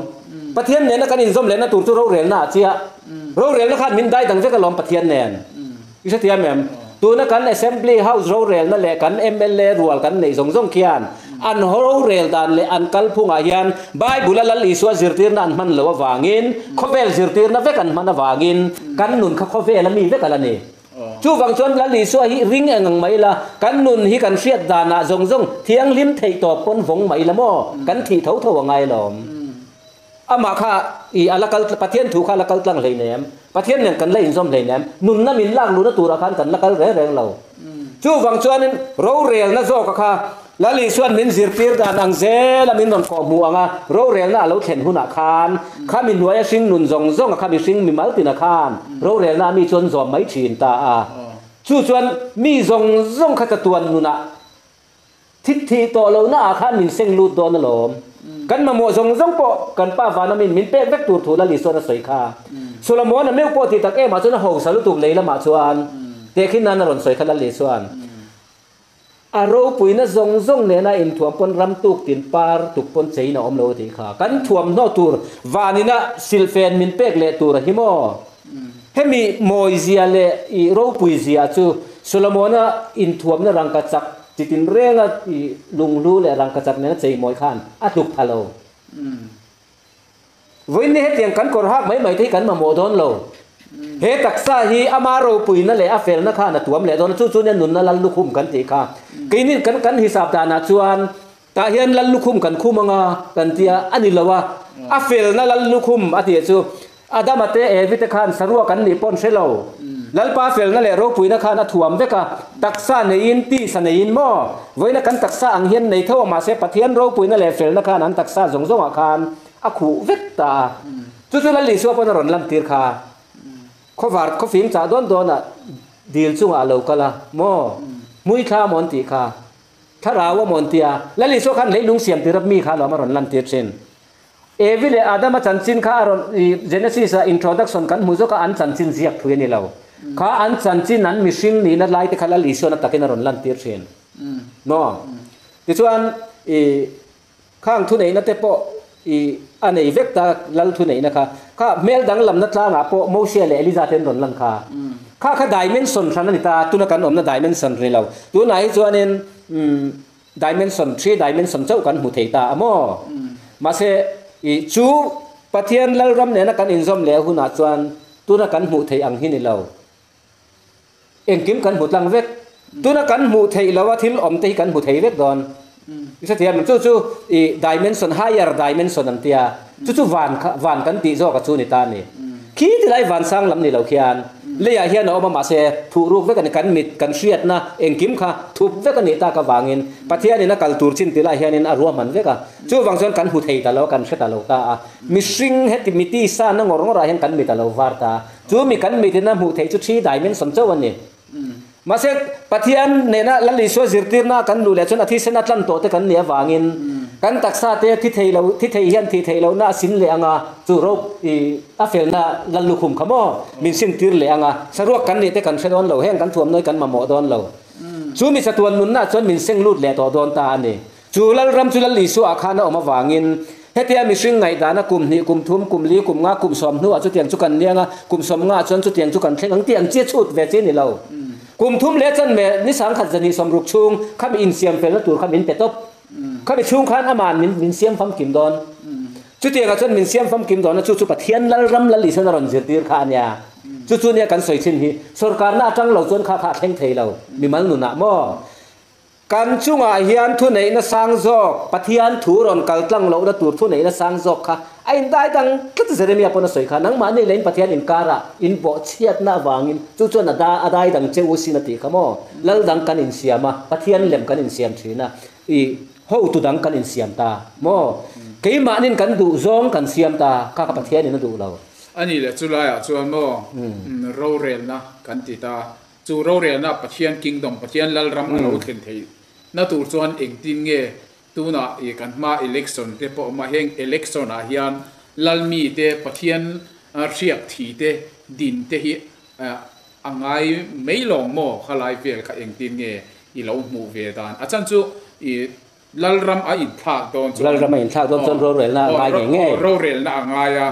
Pathian nena kan inzawm lehna tur chu rorelna ah chiah. Rorelna khan min dai dang vek alawm Pathian nen. I hrethiam em? Tuna kan Assembly House rorelna leh kan mla rual kan neih zawng zawng khian an rorel dan leh an kalphungah hian Bible-a Lal Isua zirtirna an hman loh avangin khawvel zirtirna vek an hman avangin kan nun kha khawvela mi vek a la ni. Chuvang chuan Lal Isua hi ring eng ang mai ila, kan nun hi kan hriat danah zawng zawng thianghlim theih tawp pawn vawng mai ila maw? Kan thih tho tho a ngai lawm. Amah kha i a la kal, Pathian thu kha a la kal tlang hleinem, Pathian nen kan la inzawm hleinem, nunna min lak luhna turah khan kan la kal reng reng lo. Chuvang chuanin rorelna zawka kha Lal Isua'n min zirtir dan ang zela min rawn kawh hmuh ang a, rorelna a lo thlen hunah khan, kha mi hnuaia hring nun zawng zawnga kha mihring mimal tina khan rorelna a mi chuan zawm mai thin ta a. Chu chuan mi zawng zawng kha chatuan nunah thit thih tawh lohna ah khan min seng lut dawn alawm. Kan mamawh zawng zawng pawh kan Pa vana min min pek vek tur thu Lal Isua'n a sawi kha. Solomon-a meuh pawh ti tak emah chuan a hausa lutuk lei lamah chuan tehkhin nan a rawn sawi kha Lal Isua'n. A ropuina zawng zawng nena inthuam pawn ram tuk tin par tuk pawn chein a awm lo a tih kha. Kan thuamhnaw tur vanina silhfen min pek leh tur a hi maw? Hemi mawizia leh i ropuizia chu Solomona inthuamna rangkachak chitin renga i lunghlu leh rangkachak nena cheimawi khan a tluk tha lo. Vawiin ni hetiang kan kawr hak mai mai te hi kan mamawh dawn lo. He taksa hi ama ropuina leh a felna khan a tuam leh dawn a, chu chu nia nunna lal lukhum kan tih kha. Keini kan kan hisap danah chuan tah hian lal lukhum kan khum anga kan tia a ni lo a, a felna lal lukhum a tih chu Adama te Evi te khan saruak an nih pawn hre lo. Lalpa felna leh ropuina khan a thuam vek a, taksa neiin tisa neiin maw? Vawiina kan taksa ang hian nei tho a mahse Pathian ropuina leh felna khan an taksa zawng zawngah khan a khuh vek ta a. Chu chu Lal Isua pawn a rawn lantir kha. Khawvar khawfim chah dawn dawnah dil chungah a lo kal a, maw? Hmuithla maw an tih kha? Thlarau a maw an ti a? Lal Isua khan leilung siam tir a mi kha alawm a rawn lantir thin. Evi leh Adama chanchin kha a rawn Genesis ah introduction kan hmu zawk a, an chanchin ziak thui a ni lo. Kha an chanchin an mihring nihna lai te kha Lal Isuan a takin a rawn lantir thin. Maw? Tichuan i Khang thuneihna te pawh i a nei vek ta, lal thuneihna kha. Kha hmel danglamna tlangah pawh Mosia leh Eliza te an rawn lan kha. Kha kha dimension hran a ni ta, tuna kan awmna dimension ri lo. Tunah hi chuanin dimension, three dimension chauh kan hmu thei ta a maw? Mahse i chu Pathian Lalram nena kan inzawm leh hunah chuan tuna kan hmuh theih ang hi ni lo. Engkim kan hmu tlang vek. Tuna kan hmuh theih loha thil awm te hi kan hmu thei vek dawn. I hrethiam em? Chu chu i dimension, higher dimension an tia. Chu chu van kha, van kan tih zawk a chu ni ta a ni. Khi ti lai van sang lam ni lo khian leiah hian a awm a, mahse thuh ruk vek a ni. Kan mit, kan hriatna engkim kha thup vek a nih tak avangin Pathianin a kal tur chin ti lai hianin a ruahman vek a. Chuvang chuan kan hmu thei ta lo, kan hre ta lo ta a. Mihring heti miti sana ngawr ngawrah hian kan mit a lo var ta a. Chu mi kan mitin a hmuh theih chu thi dimension chauh a ni. Mahse, Pathian nena Lal Isua zirtirna kan luh leh chuan a thisen a tlan tawh te kan nih avangin kan taksa te thi thei lo, thi thei hian thih theih lohna a sin leh ang a, chu ro i a felna Lal lukhum kha maw min sintir leh ang a, saruak kan nih te kan hre dawn lo, heng kan thuamnawi kan mamawh dawn lo. Chu mi chatuan nunna chuan min seng lut leh tawh dawn ta a ni. Chu Lalram chu Lal Isua ah khan a awm avangin hetia mihring ngaihdana kum hnih, kum thum, kum li, kum nga, kum sawm hnuah chutiang chu kan liang a, kum sawm nga ah chuan chutiang chu kan thleng ang tih ang chi a chhut ve chi a ni lo. Kum thum leh chan meh ni sangkhat zahnih sawmruk chhung khami insiam felna tur kha min pe tawp. Khami chhung khan ama'n min min siam famkim dawn. Chutiangah chuan min siam famkim dawn a, chu chu Pathian Lalram Lal Isuan a rawn zirtir kha a nia. Chu chu nia kan sawi thin hi. Sawrkarna atang lo chuan kha kha a thleng thei lo. Mimal nunah maw? Kan chungah hian thuneihna sang zawk, Pathian thu rawn kal tlang lohna tur thuneihna sang zawk kha a indai dang tlat a, Jeremia pawn a sawi kha, Nangmahni leh in Pathian inkarah in bawhchhiatna avangin chu chuan a da a dai dang che u sin a tih kha maw? Lal dang kan insiam a, Pathian lem kan insiam thin a, i hotu dang kan insiam ta maw? Keimahnin kan duh zawng kan siam ta, kha kha Pathianin a duh lo. A nih leh chulaiah chuan maw rorelna kan ti ta. Chu rorelna Pathian Kingdom, Pathian Lalram a lo thlen theih na tur chuan engtin nge tunah i kan hma election te pawh awm a, heng election ah hian Lalmi te, Pathian hriak thi te din te hi a ngai mai lawng maw khalai vel kha engtin nge i lo hmuh ve dan? A chhan chu i Lalram a inthlak dawn chuan. Lalram a inthlak dawn chuan rorelna a ngai ngei ngei. Rorelna a ngai a,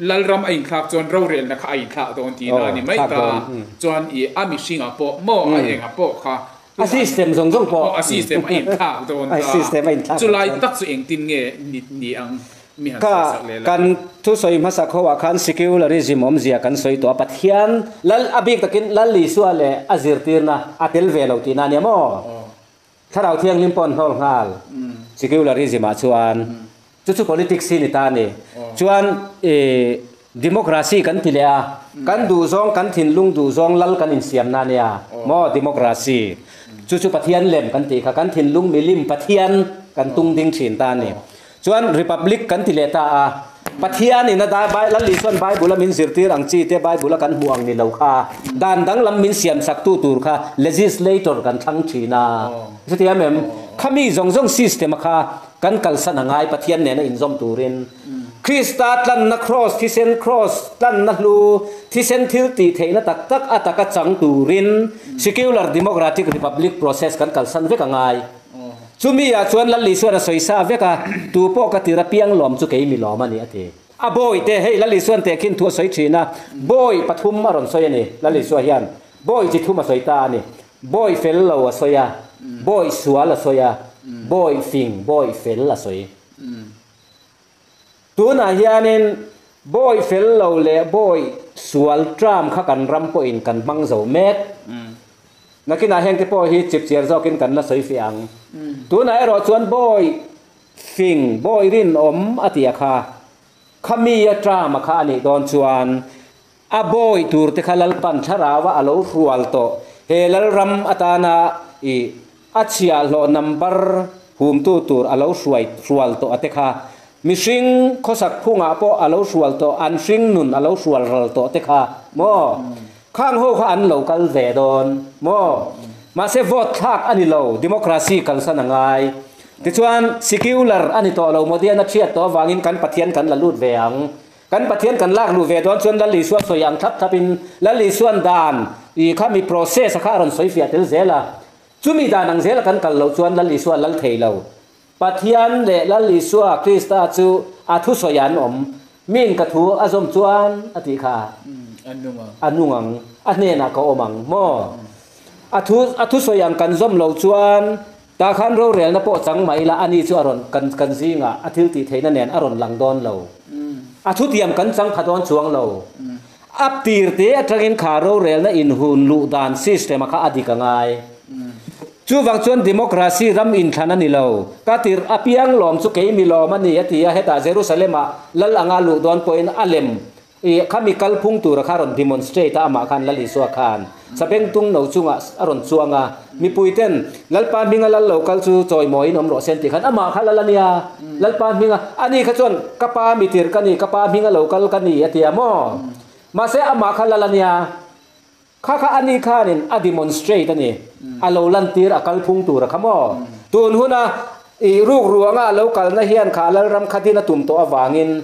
Lalram a inthlak chuan rorelna kha a inthlak dawn tihna a ni mai ta. Chuan i a mihringah pawh maw a engah pawh kha. A system zawng zawng pawh. A system a inthlak dawn ta. A system a inthlak dawn. Chulai tak chu engtin nge ni ang mi han sawi sak leh la. Kan thusawi hmasa kho ah khan secularism awmzia kan sawi tawh a, Pathian Lal a bik takin Lal Isua leh a zirtirna a tel ve lo tihna a nia maw? Thlarau Thianghlim pawh an hnawl nghal. Secularism ah chuan chu chu politics hi ni ta a ni. Chuan i democracy kan ti leh a, kan duhzawng kan thinlung duhzawng lal kan insiamna a nia maw democracy. Chu chu Pathian lem kan tih kha, kan thinlung milim Pathian kan tung ding thin ta a ni. Chuan Republic kan ti leh ta a, Pathian in a dai Bai Lal Isuan Bible a min zirtir ang chi te Bible a kan hmuh ang ni lo kha, dan danglam min siam sak tu tur kha legislator kan thlang thin a. Chutiang em? Khami zawng zawng system a kha kan kalsan a ngai Pathian nena inzawm turin. Krista tlanna cross thisen cross tlanna hlu thisen thil tih theihna tak tak a taka chang turin secular democratic republic process kan kalsan vek a ngai. Chumi ah chuan Lal Isuan a sawi sa vek a, Tu pawh ka tir apiang lawm chu kei mi lawm a ni a ti. A bawi te, hei Lal Isuan teh khin thu a sawi thin a, bawi pathum a rawn sawi a ni. Lal Isua hian bawi chi thum a sawi ta a ni. Bawi fel lo a sawi a, bawi sual a sawi a, bawi fing, bawi fel a sawi. Tunah hianin bawi fel lo leh bawi sual term kha kan ram pawhin kan hmang zo mek. Nakinah hengte pawh hi chipchiar zawkin kan la sawi fiah ang. Tunah erawh chuan bawi fing, bawi rinawm a tih a kha, khami a term a kha a nih dawn chuan a bawi tur te kha Lalpan thlarau a lo hrual tawh. He Lalram atana i a chhiahhlawh number humtu tur a lo hruai hrual tawh a te kha mihring khawsak phungah pawh a lo hrual tawh, an hring nun a lo hrual ral tawh te kha maw? Khang ho kha an lo kal ve dawn maw? Mahse vote thlak a ni lo, democracy kalsan a ngai. Tichuan secular a ni tawh lo, Modian a thiat tawh avangin kan Pathian kan la lut ve ang. Kan Pathian kan lak luh ve dawn chuan Lal Isua sawi ang thlap thlapin Lal Isuan dan i kha mi process a kha a rawn sawi fiah tel zel a. Chumi dan ang zela kan kal loh chuan Lal Isua lal thei lo. Pathian leh Lal Isua Krista chu a thusawi an awm. Miin ka thu a zawm chuan a tih kha a nung ang, a hnenah ka awm ang maw? A thu a thusawi ang kan zawm loh chuan tah khan rorelna pawh chang mah ila ani chu a rawn kan kan zingah a thil tih theihna nen a rawn lang dawn lo. A thutiam kan chang pha dawn chuang lo. A tir te atangin kha rorelna inhun luh dan system a kha a dik a ngai. Chuvang chuan democracy ram inthlan a ni lo. Ka tirh apiang lawm chu kei mi lawm a ni a ti a, hetah Jerusalem-ah lal anga luh dawn pawhin a lem i khami kalphung tura kha a rawn demonstrate a, amah khan Lal Isua khan sabengtung no chungah a rawn chuang a, mipuiten Lalpa hminga lal lo kal chu chawimawiin awm rawh se an tih khan amah kha lal a nia, Lalpa hminga ani kha chuan ka pa mi tirh ka ni, ka pa hminga lo kal ka ni a ti a maw? Mahse amah kha lal a nia. Kha kha ani khanin a demonstrate a ni, a lo lantir a kalphung tur a kha maw? Tun huna i ruk ruanga a lo kalna hian kha Lalram khatin a tum tawh avangin,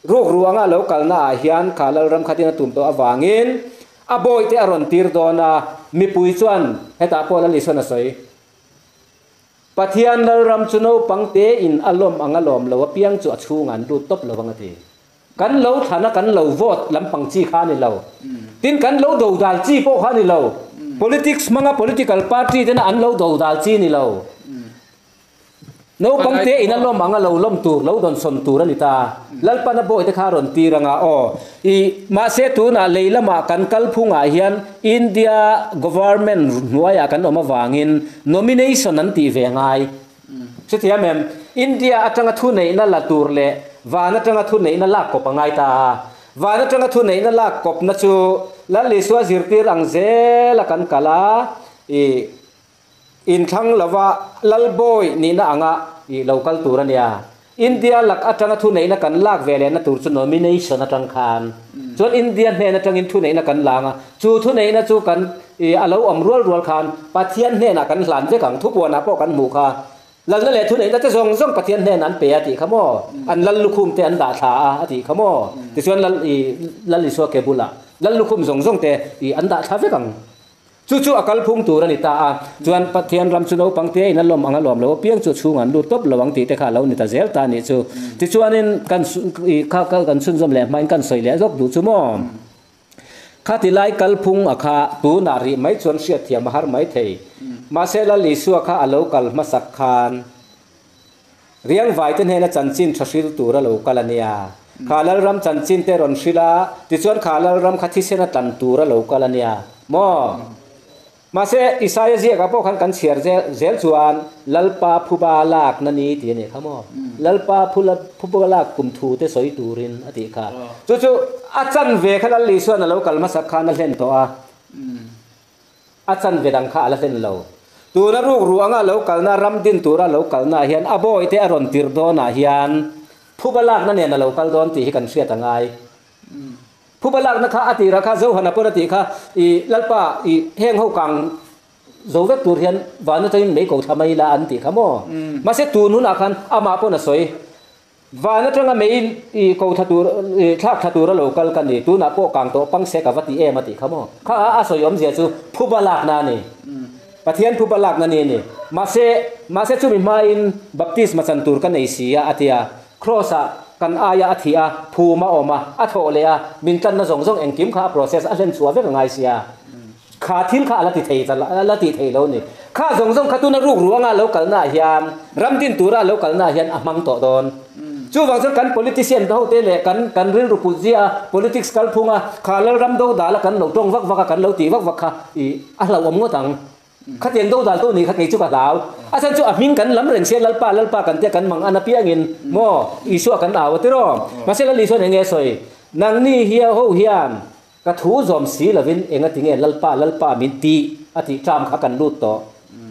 ruk ruanga a lo kalna ah hian kha Lalram khatin a tum tawh avangin a bawihte a rawn tir dawn a, mipui chuan hetah pawh Lal Isuan a sawi. Pathian Lalram chu naupang tein a lawm ang a lawm lo apiang chu a chhungah an lut tawp lo ang a ti. Kan lo thlan a kan lo vote lampang chi kha a ni lo. Tin kan lo dodal chi pawh kha a ni lo. Politics hmanga political party tena an lo dodal chi ni lo. Naupang te in a lawm ang a lo lawm tur, lo dawnsawn tur a ni ta. Lalpan a bawi te kha a rawn tir anga aw. I mahse tunah lei lamah kan kalphungah hian India government hnuaiah kan awm avangin nomination an tih ve ngai. Chutiang em, India atanga thuneihna la tur leh van atanga thuneihna lak kawp a ngai ta a. Van atanga thuneihna lak kawpna chu Lal Isua zirtir ang zela kan kal a, i inthlang lova Lalbawi nihna anga i lo kal tur a nia. India lak atanga thuneihna kan lak ve lehna tur chu nomination atang khan chuan India hnen atangin thuneihna kan la ang a, chu thuneihna chu kan i a lo awm rual rual khan Pathian hnenah kan hlan vek ang, thupuanah pawh kan hmuh kha Lalna leh thuneihna te zawng zawng Pathian hnenah an pe a tih kha maw, an lal lukhum te an dah thla a a tih kha maw, tichuan Lal i Lal Isua ke bulah lal lukhum zawng zawng te i an dah thla vek ang. Chu chu a kalphung tur a ni ta a, chuan Pathian ram chu naupang te in a lawm ang a lawm lo apiang chu chhung an lut tawp lo ang tih te kha a lo ni ta zel ta a nih chu. Tichuanin kan i kha kan chhunzawm leh hmain kan sawi leh zawk duh chu maw? Khati lai kalphung a kha tunah rih mai chuan hriatthiam a har mai thei. Mahse Lal Isua kha a lo kal hmasak khan Riangvaite hnena chanchin tha hril tur a lo kal a nia. Kha Lalram chanchin te rawn hril a, tichuan kha Lalram kha thisen a tlan tur a lo kal a nia maw? Mahse, Isaia ziakah pawh khan kan chhiar zel chuan Lalpa phuba lakna ni tih a nih kha maw? Lalpa phuba lak kum thu te sawi turin a tih kha. Chu chu a chanve kha Lal Isuan a lo kal hmasak khan a hlen tawh a. A chanve dang kha a la hlen lo. Tuna ruk ruh anga lo kalna, ram din tura lo kalnaah hian a bawihte a rawn tirh dawnah hian phuba lakna nen a lo kal dawn tih hi kan hriat a ngai. Phuba lakna kha a tirah kha Zohana pawn a tih kha i Lalpa i heng ho kang zo vek tur hian van atangin mei ko thla mai ila an tih kha maw? Mahse tun hunah khan amah pawn a sawi. Van atanga mei i ko thla tur i thlak thla tur a lo kal ka ni, tunah pawh kang tawh pang se ka va ti em a tih kha maw? Kha a sawi awmzia chu phuba lakna a ni. Pathian phuba lakna ni a ni. Mahse, mahse chumi hmain baptisma chan tur ka nei si a a ti a. Kraws-ah kan aia a thih a, phum a awm a, a thawh leh a, min tlanna zawng zawng engkim kha a process a hlen chhuah vek a ngai sia. Kha thil kha a la ti thei ta a la tih thei lo ni. Kha zawng zawng kha tuna ruk ruanga a lo kalnaah hian, ram din tura a lo kalnaah hian a hmang tawh dawn. Chuvang chuan kan politician te ho te leh kan kan rilru put zia a, politics kalphung a, kha Lalram dodal a kan lo tawng vak vak a, kan lo tih vak vak kha i a hlauhawm ngawt ang. Khatiang dodal tu nih kha kei chu ka hlau. A chhan chu a hming kan lam reng sia Lalpa Lalpa kan tia kan mang an apiangin maw Isua kan au a tiraw? Mahse Lal Isuan eng nge a sawi? Nangni hia ho hian ka thu zawm si lovin enga tinge Lalpa Lalpa min tih a tih ṭam kha kan lut tawh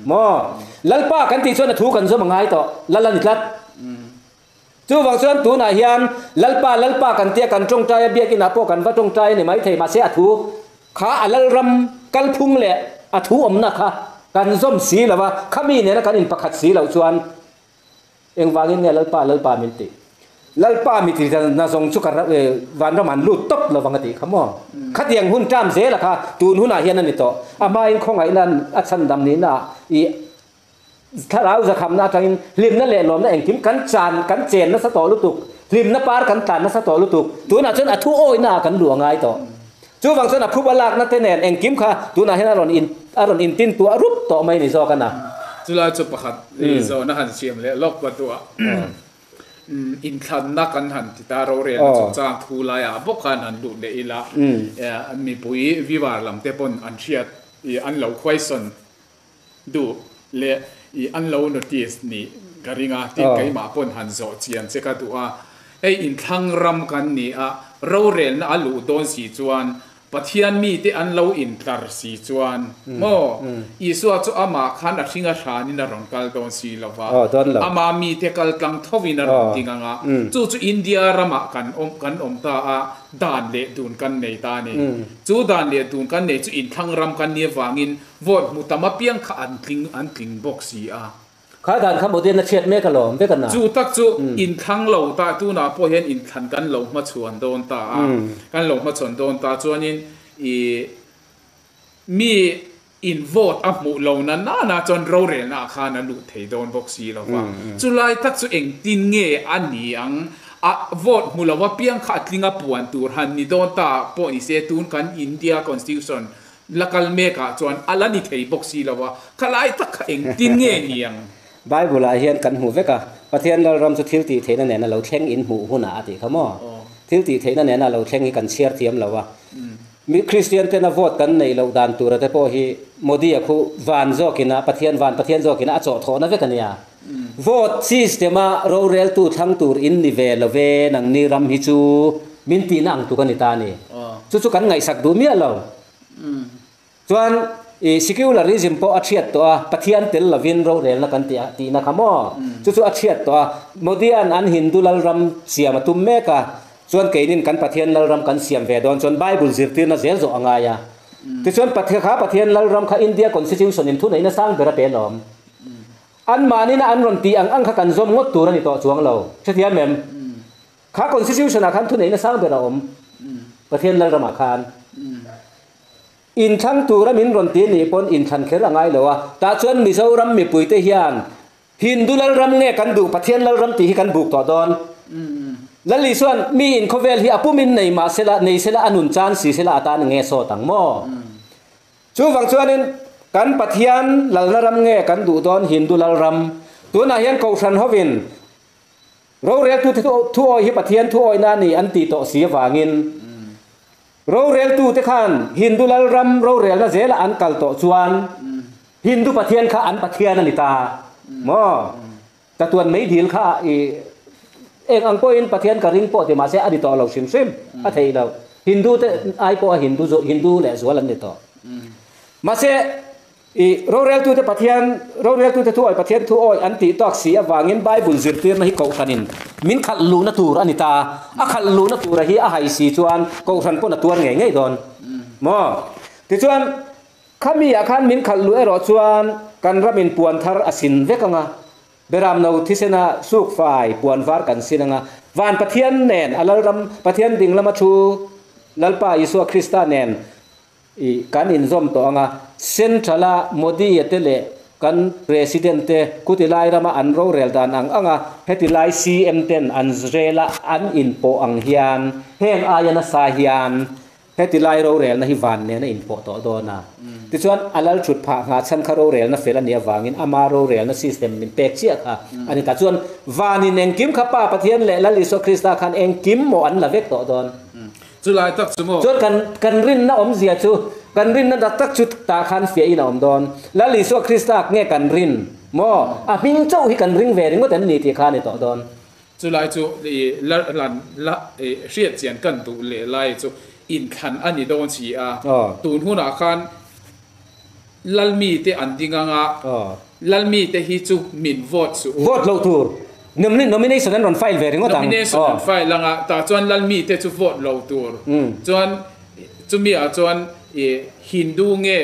maw? Lalpa kan tih chuan a thu kan zawm a ngai tawh, Lal a ni tlat. Chuvang chuan tunah hian Lalpa Lalpa kan tia kan tawngtai a, biakinah pawh kan va tawngtai a ni maithei, mahse a thu kha a Lalram kalphung leh a thu awmna kha kan zawm si lo a, khami nena kan inpakhat si loh chuan Engvangin nge Lalpa, Lalpa min tih? Lalpa mi ti na zawng chu ka vanram an lut tawp lovang a tih kha maw? Khatiang hun ṭam zela kha tun hunah hian a ni tawh. A hmain khawngaihna a chhandam nihna ah i thlarau zakhamna atangin hlimna leh lawmna engkim kan chan kan chen nasa tawh lutuk, hlimna par kan tlan nasa tawh lutuk. Tunah chuan a thu awihna ah kan luh a ngai tawh. Chuvang chuan a phuba lakna te nen engkim kha tunah hian a rawn in a rawn intin tuah rup tawh mai ni zawk a na. Chulai chu pakhat zawhna han siam leh lawk va duh a, inthlanna kan han ti ta rorelna chungchang thu laiah bawk khan han lut leh ila, mipui viewer lam te pawn an hriat i an lo question duh leh i an lo notice nih ka ring a, tin keimah pawn han zawh chian che ka duh a, hei inthlang ram kan ni a, rorelna a luh dawn si chuan Pathian mite an lo intlar si chuan maw Isua chu amah khan a hring a hranin a rawn kal dawn si lo va, ama mite kal tlang thovin a rawn ding ang a, chu chu India ramah kan awm kan awm ta a, dan leh dun kan nei ta a ni. Chu dan leh dun kan nei chu inthlang ram kan nih avangin Vote hmu tam apiang kha an tling an tling bawk si a. Kha dan kha modern a chhiat mek alawm vek a na. Chu tak chu inthlang lo ta tunah pawh hian inthlan kan lo hmachhuan dawn ta a, kan lo hmachhuan dawn ta chuanin ih mi in vote a hmuh lo na nana chuan rorelna ah khan a luh thei dawn bawk si lo va. Chulai tak chu engtin nge a ni ang a vote hmu lo apiang kha a tling a puan tur han ni dawn ta pawh ni se tun kan India constitution La kal mekah chuan a la ni thei bawk si lo a, kha lai tak kha engtin nge ni ang? Bible ah hian kan hmu vek a, Pathian Lalram chu thil tih theihna nena lo thleng in hmuh hunah a tih kha maw? Thil tih theihna nena lo thleng hi kan chhiar thiam lo a. Mi Kristian tena vote kan neih loh dan tura te pawh hi Modi a khu van zawkina Pathian van Pathian zawkina a chawhthawhna vek a nia. Vote system a roreltu thlang tur in ni ve lo ve nangni ram hi chu min tihna ang tuk a ni ta a ni. Chu chu kan ngaihsak duh miah lo. Chuan i secularism pawh a thiat tawh a, Pathian tel lovin rorelna kan tih tihna kha maw? Chu chu a thiat tawh a, Modian an Hindu lalram siam a tum mek a, chuan keinin kan Pathian lalram kan siam ve dawn chuan Bible zirtirna zel zawh a ngai a. Tichuan kha Pathian lalram kha India Constitution in thuneihna sang ber a pe lawm. Anmahnin a an rawn tih ang ang kha kan zawm ngawt tur a ni tawh chuang lo. Hrethiam em? Kha Constitution ah khan thuneihna sang ber a awm. Pathian Lalramah khan. Inthlang tura min rawn ti nih pawn inthlan kher a ngai lo a. Tah chuan Mizoram mipuite hian Hindu Lalram nge kan duh Pathian Lalram tih hi kan buk tawh dawn. Lal Isuan mi in khawvel hi a pumin nei mah sela, nei sela a nun chan si sela atan nge sawt ang maw? Chuvang chuanin kan Pathian lalna ram nge kan duh dawn Hindu lalram? Tunah hian Kohhran hovin roreltute thuawi hi Pathian thuawina a ni an tih tawh si avangin roreltute khan Hindu lalram rorelna zela an kal tawh chuan Hindu Pathian kha an Pathian a ni ta maw? Chatuan meidil kha i eng ang pawhin Pathian ka ring pawh ti mahse a ni tawh lo hrim hrim a theih lo. Hindu te ai pawh a Hindu Hindu leh zual an ni tawh. Mahse i roreltute Pathian roreltute thu awi Pathian thu awi an tih tawk si avangin Bible zirtirna hi Kohhranin min khalh luhna tur a ni ta. A khalh luhna tura hi a hai si chuan Kohhran pawn a tuar ngei ngei dawn maw? Tichuan Khami ah khan min khalh luh erawh chuan kan ramin puan thar a sin vek ang a, Beram no thisena suk fai puan var kan sin ang a, Van Pathian nen a Lalram Pathian ding lama thu Lalpa Isua Krista nen i kan inzawm tawh ang a, Central a Modi a te leh kan President te khuti lai rama an rorel dan ang ang a, heti lai CM ten an rel a an inpawh ang hian heng aia nasa hian. Heti lai rorelna hi van nen a inpawh tawh dawn a. Tichuan, a lal thut phah nghah chhan kha rorelna fel a nih avangin ama rorelna system min pek chiah kha a ni ta. Chuan, vanin engkim kha Pa Pathian leh Lal Isua Krista khan engkim maw an la vek tawh dawn. Chu lai tak chu maw? Chuan kan kan rinna awmzia chu, kan rinna dak tak chu tah khan fiahin a awm dawn. Lal Isua Krista nge kan rin maw? A hming chauh hi kan ring ve ringawt em ni tih kha a ni tawh dawn. Chu lai chu i la lan la i hriat chian kan duh leh lai chu inthlan a ni dawn si a. Tun hunah khan Lalmite an ding ang a, Lalmite hi chu min vote suh u. Vote loh tur nomination an rawn file ve ringawt ang. Nomination an file ang a, tah chuan Lalmite chu vote lo tur. Chuan chumi ah chuan i Hindu nge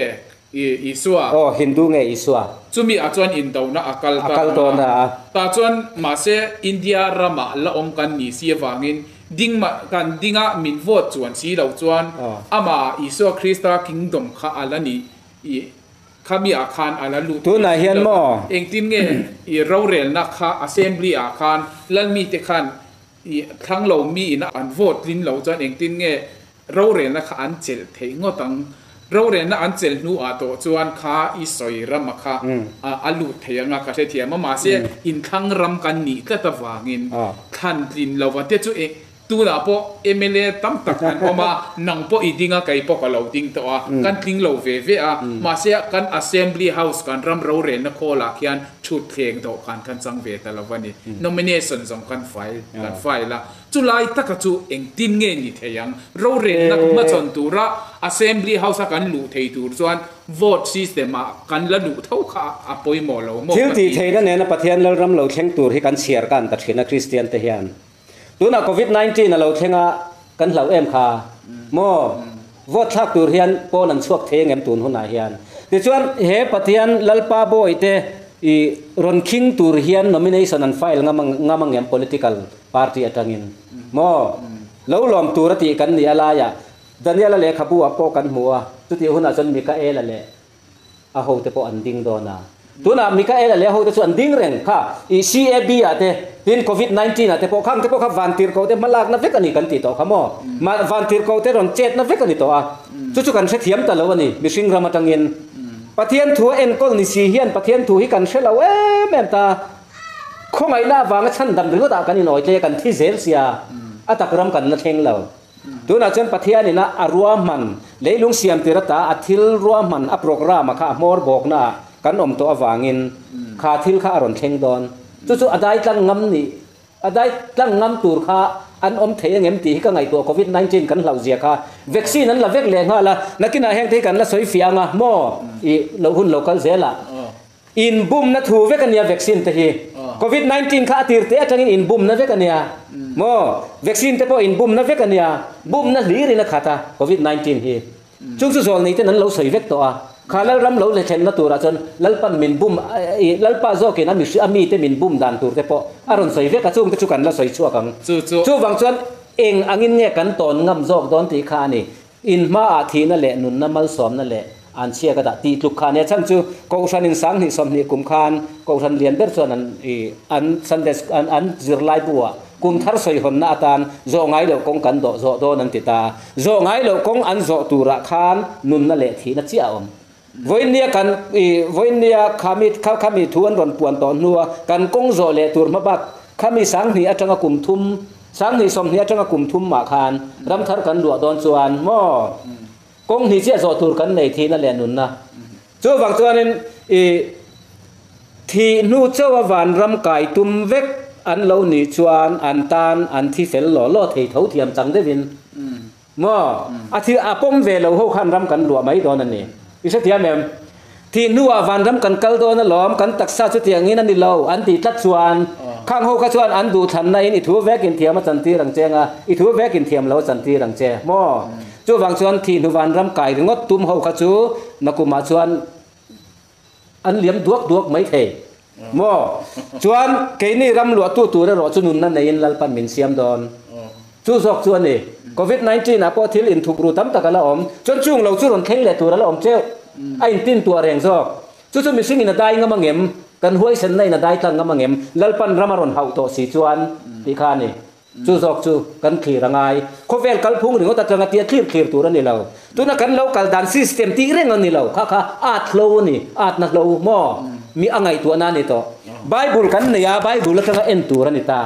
i Isua. Aw, Hindu nge Isua. Chumi ah chuan indona a kal ta ang a. Tah chuan mahse India ramah la awm kan ni si avangin Ding mah kan dinga min vote chuan si lo chuan amah Isua Krista kingdom kha a la ni i khami ah khan a la lut Tunah hian maw? Engtin nge i rorelna kha assembly ah khan lalmite khan i thlang lo mi in an vote tlin lo chuan engtin nge Rorelna kha an chelh theih ngawt ang. Rorelna an chelh hnuah tawh chuan kha i sawi rama kha a lut thei anga ka hrethiam a, mahse inthlang ram kan nih tlat avangin thlan tlin lova te chu eng tunah pawh mla tam tak an awm a, nang pawh i ding a, kei pawh ka lo ding tawh a, kan tling lo ve ve a, mahse kan Assembly House kan ram rorelna khawlah khian thutthleng dawhkan kan chang ve ta lo a ni. Nomination zawng kan file kan file a. Chulai taka chu engtin nge ni thei ang? Rorelna hmachhawn tura Assembly House-a kan luh thei tur chuan vote system-ah kan la luh tho kha a pawimawh lo maw Thil ka tih ti. theihna nena Pathian Lalram lo thleng tur hi kan chhiar kan ta thin a Kristian te hian. Tunah Covid 19 a lo thleng a, kan hlauh em kha maw? Vote thlak tur hian pawn an chhuak thei angem tun hunah hian? Tichuan he Pathian Lalpa bawi te i rawn khing tur hian nomination an file ngam ngam angem political Party atangin maw lo lawm tur a tih kan nih a laiah Daniela lehkhabu ah pawh kan hmu a, chutih hunah chuan Mikaela leh a hote pawh an ding dawn a. Tunah Mikaela leh a hote chu an ding reng kha i CAB ah te, tin Covid 19 ah te pawh khang te pawh kha vantirhkoh te hmalakna vek a ni kan tih tawh kha maw? Vantirhkoh te rawn chetna vek a ni tawh a, chu chu kan hrethiam ta lo a ni mihring ram atangin. Pathian thu a enkawl ni si hian Pathian thu hi kan hre lo em em ta. Khawngaihna avanga chhandam ringawt ah kan inawi tle kan thi zel sia, a tak ram kan la thleng lo. Tunah chuan Pathianin a a ruahman, leilung siam tir ata a thil ruahman, a program a kha a hmawr bawkna ah kan awm tawh avangin kha thil kha a rawn thleng dawn. Chu chu a dai tlang ngam nih, a dai tlang ngam tur kha an awm thei angem tih hi ka ngaihtuah Covid 19 kan hlauh zia kha. Vaccine an la vek leh nghal a, nakinah heng te hi kan la sawi fiah anga maw i lo hun lo kal zel ah. Inbumna thu vek a nia vaccine te hi. Covid 19 kha a tir te atangin inbumna vek a nia maw? Vaccine te pawh inbumna vek a nia. Bumna hlir in a khat a covid 19 hi. Chung chu zawl nei ten an lo sawi vek tawh a. Kha Lalram lo le thlenna turah chuan Lalpan min bum i Lalpa zawkin a mihri a mite min bum dan tur te pawh a rawn sawi vek a chung te chu kan la sawi chhuak ang. Chuvang chuan eng angin nge kan tawn ngam zawk dawn tih kha a ni. In hmaah thihna leh nunna malsawmna leh an chhia ka dah tih tluk kha nia chhan chu Kohhran in sanghnih 20 kum khan Kohhran lian ber chuan an i an Sunday an an zirlai bu ah kum thar sawihawnna atan zawh ngai loh kawng kan dawh zawh dawn an ti ta. Zawh ngai loh kawng an zawh turah khan nunna leh thihna chiah a awm. Vawiinnia kan i vawiinnia khami kha khami thu an rawn puan tawh hnua kan kawng zawh leh tur hmabak khami sanghnih atanga kum thum sanghnih 20 atanga kum thum mah khan ramthar kan luah dawn chuan maw kawng hnih chiah zawh tur kan nei thihna leh nunna chuvang chuanin i thih hnu chauha vanram kai tum vek an lo nih chuan an tan an thi fel law law thei tho thiam chang deuhin. Maw? A thil a pawm ve lo ho khan ram kan luah mai dawn a ni. I hrethiam em? Thih hnuah vanram kan kal dawn alawm, kan taksa chutiangin a ni lo an tih tlat chuan khang ho kha chuan an duhthlanna in i thu vek in thiam a chantir ang che anga i thu vek in thiam lo a chantir ang che. Maw? Chuvang chuan thih hnu vanram kai ringawt tum ho kha chu nakumah chuan an liam duak duak mai thei. Maw? Chuan keini ram luahtu tur erawh chu nunna neiin Lalpan min siam dawn. Chu zawk chu a ni. Covid 19 ah pawh thil inthup ru tam tak a la awm. Chuan chung lo chu rawn thleng leh tur a la awm teuh. A intin tuah reng zawk. Chu chu mihring in a dai ngam angem? Kan huaisenna in a dai tlang ngam angem? Lalpan ram a rawn hauh tawh si chuan tih kha a ni. Chu zawk chu kan thlir a ngai. Khawvel kalphung ringawt atanga tia thlir thlir tur a ni lo. Tuna kan lo kal dan system tih reng a ni lo. Kha kha at hlo a ni, atna hlo maw? Mi a ngaihtuahna a ni tawh. Bible kan nei a, Bible atanga en tur a ni ta.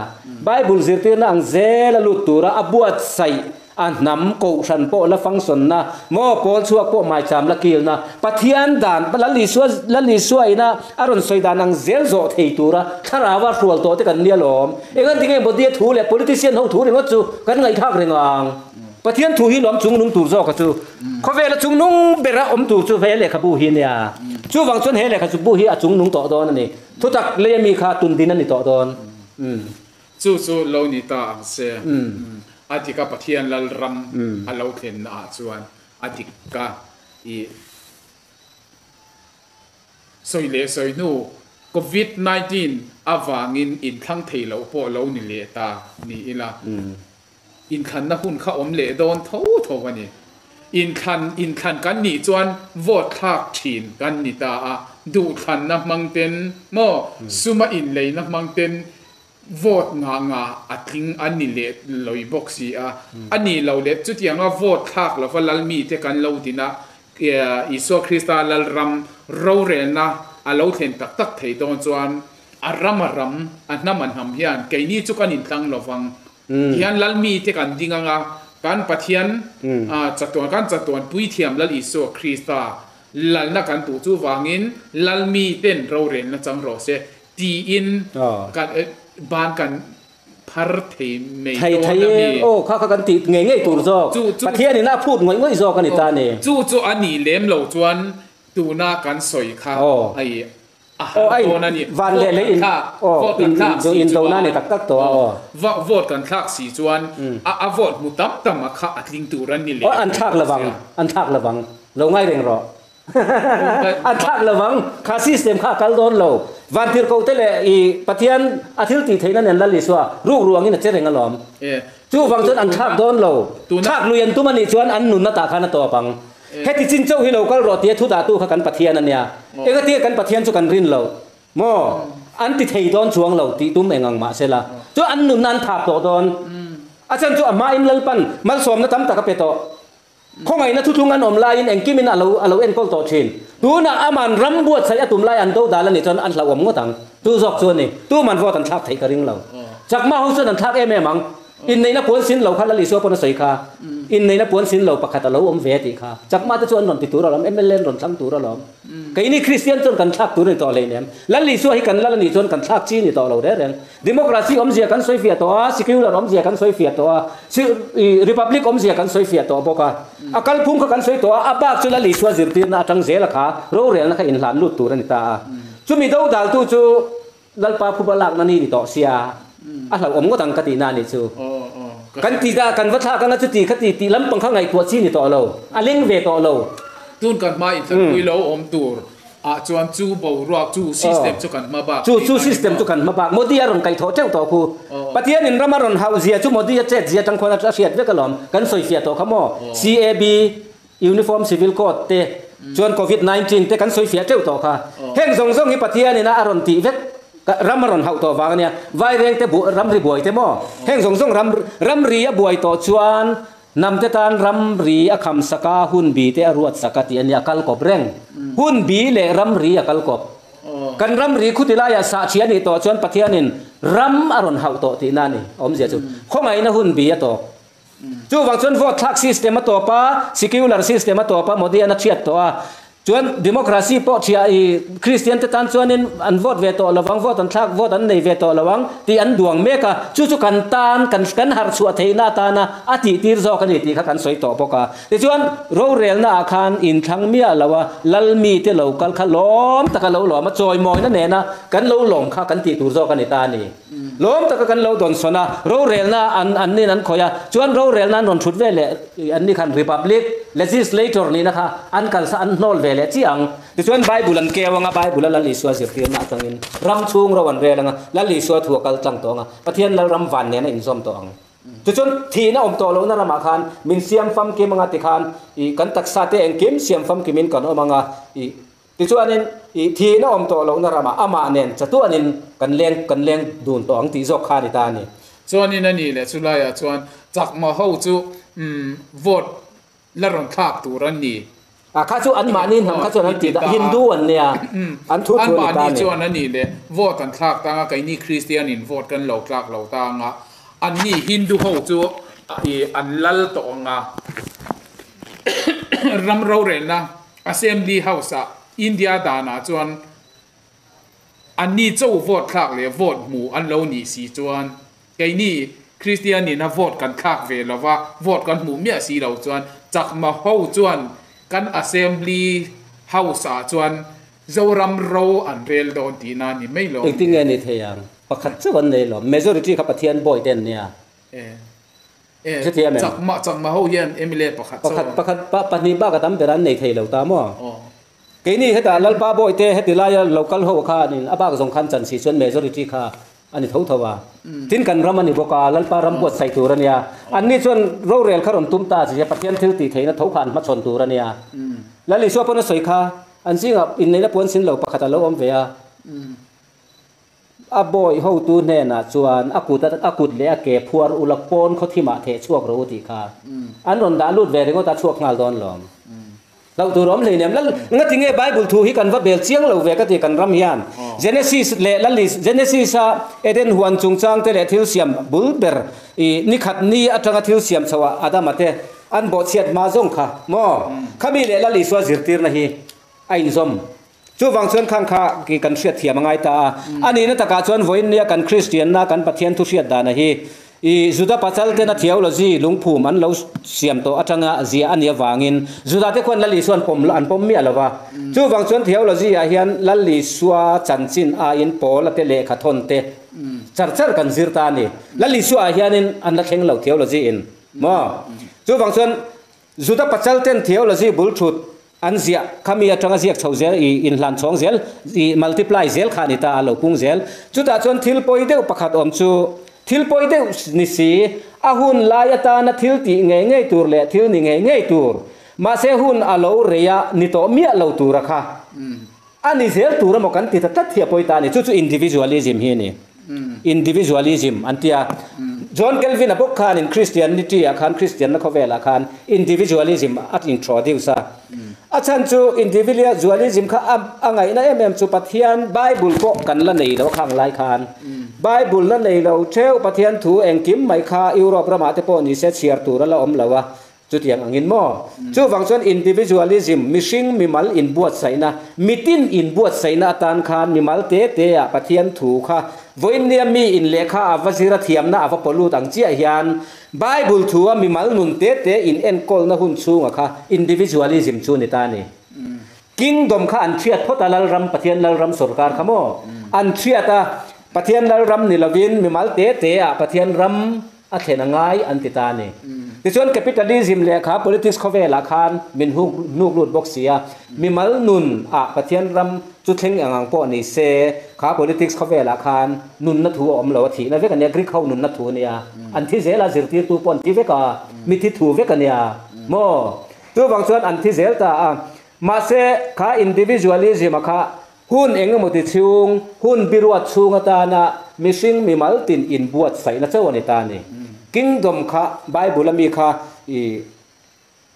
Bible zirtirna ang zel a lut tura a buatsaih A hnam kohhran pawh la function-na, maw pawl chhuak pawh maicham la kilna, Pathian dan, Lal Isua, Lal Isua ina a rawn sawi dan ang zel zawh thei tura thlarau a hrual tawh te kan nia lawm. Engan tinge Modi-a thu leh politician ho thu ringawt chu kan ngaihthlak reng ang. Pathian thu hi lawm chungnung tur zawk a chu. Khawvela chungnung bera awm tur chu he lehkhabu hi nia. Chuvang chuan he lehkhabu hi a chungnung tawh dawn a ni. Thutak lei ami kha tundin a ni tawh dawn. Chu chu lo ni ta ang se. A dik a Pathian Lalram a lo thlenna ah chuan a dik ka i sawi leh sawi hnu Covid 19 avangin inthlang thei loh pawh lo ni leh ta ni ila inthlanna hun kha awm leh dawn tho tho a ni. Inthlan inthlan kan nih chuan vote thlak thin kan ni ta a, duhthlanna hmang ten maw suma inleina hmang ten Vote ngah ngah a tling an ni leh loi bawk si a. A nih loh leh chutianga vote thlak lova lal mite kan lo din a, Isua Krista Lalram rorelna a lo thlen tak tak thei dawn chuan a ram a ram, a hnam a hnam hian keini chu kan intlang lovang. Tihian lal mite kan ding anga kan Pathian chatuan kan chatuan puithiam Lal Isua Krista lalna kan tuh chuvangin lal miten rorelna chang rawh se. Tiin kan ban kan phar thei mai dawn a mi. Aw kha kha kan tih ngei ngei tur zawk. Pathian in a phut ngawih ngawih zawk a ni ta ni. Chu chu a nih lem lo chuan tuna kan sawi kha ai a har dawn a ni. Van leh lei in vote kan thlak si chuan a ni tak tak tawh a aw. Vote kan thlak si chuan a vote hmu tam tam a kha a tling tur a ni leh. An thlak lovang an thlak lovang lo ngai reng rawh. A thlak lovang, kha system kha a kal dawn lo. Vantirhkoh te leh i Pathian a thil tih theihna nen Lal Isua ruk ruangin a che reng alawm. Chuvang chuan an thlak dawn lo. Thlak lui an tum anih chuan an nunna tah khan a tawp ang. Heti chin chauh hi lo kal rawh tia thu dahtu kha kan Pathian a nia. Engatinge kan Pathian chu kan rin loh? Maw? An ti thei dawn chuang lo tih tum eng ang mahsela chu an nunna an thap tawh dawn. A chan chu a hmain Lalpan malsawmna tam tak a pe tawh. Khawngaihna thuthlung an awm laiin engkimin a lo a lo enkawl tawh thin. Tunah aman ram buatsaih a tum lai an do dal a nih chuan an hlauhawm ngawt ang. Chu zawk chu a ni. Tuman vote an thlak theih ka ring lo. Chakma ho chuan an thlak em em ang. Inneihna puan sin lo kha Lal Isua pawn a sawi kha. Inneihna puan sin lo pakhat a lo awm ve a tih kha. Chakma te chu an rawn ti tur alawm, mla an rawn thlang tur alawm. Keini Kristian chuan kan thlak tur a ni tawh hleinem. Lal Isua hi kan lal a nih chuan kan thlak chi a ni tawh lo reng reng. Democracy awmzia kan sawi fiah tawh a, secular awmzia kan sawi fiah tawh a, republic awmzia kan sawi fiah tawh bawk a. A kalphung kha kan sawi tawh a, a bak chu Lal Isua zirtirna atang zela kha rorelna kha inhlan lut tur a ni ta a. Chumi dodaltu chu Lalpa phuba lakna ni ni tawh sia, a hlauhawm ngawt ang ka tihna a nih chu. Kan ti ta, kan va thlak anga chuti kha ti tih lampang kha ngaihtuah chi ni tawh lo, a leng ve tawh lo. Tun kan hma inthlanpui lo awm tur ah chuan chu boruak chu system chu kan hma bak Chu chu system chu kan hma bak. Modi a rawn kaihthawh teuh tawh khu. Pathian in ram a rawn hauh zia chu Modi a chet zia atang khuan a hriat vek alawm. Kan sawi fiah tawh kha maw? CAB, Uniform Civil Code te chuan Covid 19 te kan sawi fiah teuh tawh kha. Heng zawng zawng hi Pathian in a rawn tih vek ram a rawn hauh tawh vang a nia. Vaireng te ramri buai te maw? Heng zawng zawng ram ramri a buai tawh chuan Hnamte tan ramri a kham sak a, hunbi te a ruat sak a tih a nia, kal kawp reng. Hunbi leh ramri a kal kawp. Kan ramri khuti laiah sahchhi a nih tawh chuan Pathianin ram a rawn hauh tawh tihna a ni, awmzia chu. Khawngaihna hunbi a tawp. Chuvang chuan vote thlak system a tawp a, secular system a tawp a, Modi-an a thiat tawh a. Chuan democracy pawh thiah i Christian te tan chuanin an vote ve tawh lovang, vote an thlak, vote an nei ve tawh lo ang tih an duang mek a, chu chu kan tan, kan kan harh chhuah theihna atana a tih tir zawk a ni tih kha kan sawi tawh bawk a. Tichuan rorelna ah khan inthlang miah lo a, lal mite lo kal kha lawm taka lo lawm a, chawimawina nena kan lo lawm kha kan tih tur zawk a ni ta a ni. Lawm taka kan lo dawnsawn a, rorelna an an nin an khawih a, chuan rorelna an rawn thut ve leh an ni khan Republic Legislator nihna kha an kalsa an hnawl ve leh chiah ang. Tichuan Bible an keu anga Bible a Lal Isua zirtirna atangin ram chhung ro an rel anga, Lal Isua thu a kal tlang tawh anga, Pathian Lalram van nen a inzawm tawh ang. Tichuan thihna awm tawh lohna ramah khan min siam famkim anga tikhan ih kan taksa te engkim siam famkimin kan awm anga ih Tichuanin, i thihna awm tawh lohna ramah amah nen chatuanin kan leng kan leng dun tawh ang tih zawk kha a ni ta a ni. Chuanin a nih leh chulaiah chuan Chakma ho chu vote la rawn thlak tur an ni. A kha chu anmahni hnam kha chuan an ti ta, Hindu an nia, an thu thu a ni ta a ni. Anmahni chuan a nih leh vote an thlak tang a, keini Kristian in vote kan lo tlak lo tang a, anni Hindu ho chu an lal tawh ang a, ram rorelna Assembly House ah India danah chuan Anni cho vote thlak leh vote hmu an lo nih si chuan keini Kristian in a vote kan thlak ve lo va, vote kan hmuh miah si lo chuan Chakma ho chuan kan Assembly House ah chuan Zoram ro an rel dawn tihna a ni mai lo. Engtin nge ni thei ang? Pakhat chauh an nei lo. Majority kha Pathian bawi te an nia. Hrethiam em? Chakma Chakma ho hian mla pakhat chauh an. Pakhat pakhat pahnih bak a tam ber an nei thei lo ta maw? Keini hetah Lalpa Bawihte heti laia lo kal ho kha anin a bak zawng khan chan si chuan majority kha a ni tho tho a. Tin kan ram a ni bawk a, Lalpa ram buatsaih tur a nia. Anni chuan rorel kha rawn tum ta chi a, Pathian thil tih theihna tho kha an hmachhawn tur a nia. Lal Isua pawn a sawi kha, an zingah inneihna puan sin lo pakhat a lo awm ve a. A bawi hotu hnenah chuan a kut a kut leh a ke phuar ula pawn khaw thimah theh chhuak rawh u tih kha an rawn dah lut ve ringawt a chhuak nghal dawn lawm. Hlauh tur awm hleinem. Lal ngati nge Bible thu hi kan va bel chiang lo ve ka ti kan ram hian. Genesis leh Lal Genesis a Eden huan chungchang te leh thil siam bul ber i nikhat ni atanga thil siam chhoh ah Adama te an bawhchhiat hma zawng kha maw khami leh Lal Isua zirtirna hi a inzawm. Chuvang chuan khang kha ki kan hriat thiam a ngai ta a. A nihna takah chuan vawiin nia kan Kristianna kan Pathian thu hriat dana hi i Juda pasal tena theology lungphum an lo siam tawh atanga ziah a nih avangin Juda te khuan Lal Isua an pawm an pawm miah lo va. Chuvang chuan theology ah hian Lal Isua chanchin aiin Paula te lehkha thawn te char char kan zir ta a ni. Lal Isua ah hianin an la thleng lo theology in maw. Chuvang chuan Juda pasal ten theology bul thut An ziah kha mi atanga ziak chho zel i inhlan chhawng zel i multiply zel kha a ni ta a lo pung zel. Chutah chuan thil pawi deuh pakhat awm chu thil pawi deuh ni si, a hun lai atana thil tih ngei ngei tur leh thil ni ngei ngei tur, mahse hun a lo rei a ni tawh miah lo tura kha a ni zel tur emaw kan ti ta tlat hi a pawi ta a ni. Chu chu individualism hi a ni. Individualism an ti a. John Calvin-a bawk khanin Christianity-ah khan, Kristianna khawvelah khan individualism a introduce a. A chhan chu individualism kha a ngaihna em em chu Pathian Bible pawh kan la nei lo khang lai khan. Bible la nei lo theuh Pathian thu engkim mai kha Europe ramah te pawh nise chhiar tur a la awm lo a. Chutiang angin maw? Chuvang chuan individualism, mihring mimal inbuatsaihna, mitin inbuatsaihna atan khan mimal te teah Pathian thu kha vawiinnia mi in lehkha a va zir a thiamna a va pawlut ang chiah hian Bible thua mimal nun te te in enkawlna hun chhunga kha individualism chu ni ta a ni. Kingdom kha an thiat phawt a, Lalram, Pathian Lalram sawrkar kha maw? An thiat a, Pathian Lalram ni lovin mimal te teah Pathian ram a thlen a ngai an ti ta a ni. Tichuan capitalism leh kha politics khawvelah khan min hnuk hnuk lut bawk si a, mimal nun ah Pathian ram chu thleng eng ang pawh ni se kha politics khawvelah khan nunna thu a awm lo a thihna vek a nia, Greek ho nunna thu a nia, an thi zel a zirtirtu pawh an thi vek a, mithi thu vek a nia maw? Chuvang chuan an thi zel ta a, mahse kha individualism a kha Hun eng emaw ti chhung, hun biruat chhung atana mihring mimal tin inbuatsaihna chauh a ni ta a ni. Kingdom kha Bible a mi kha i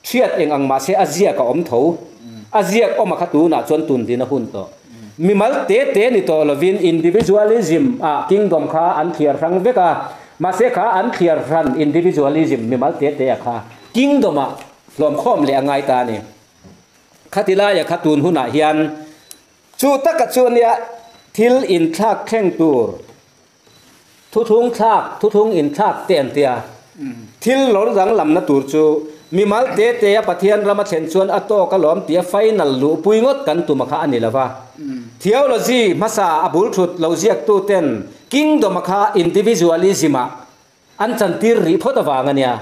hriat eng ang mahse a ziak a awm tho. A ziak awm a kha tunah chuan tun din a hun tawh. Mimal te te ni tawh lovin individualism ah kingdom kha an thliar hrang vek a, mahse kha an thliar hran individualism mimal te te a kha kingdom ah hlawmkhawm leh a ngai ta a ni. Khati laia kha tun hunah hian chu taka chu nia thil inthlak thleng tur thuthlung thlak, thuthlung inthlak te an tia. Thil lawr danglamna tur chu mimal te te a Pathian rama thlen chuan a tawk alawm tia final luhpui ngawt kan tum a kha a ni lova. Theology hmasa a bul thut lo ziaktu ten kingdom a kha individualism ah An chantir rih phawt avang a nia.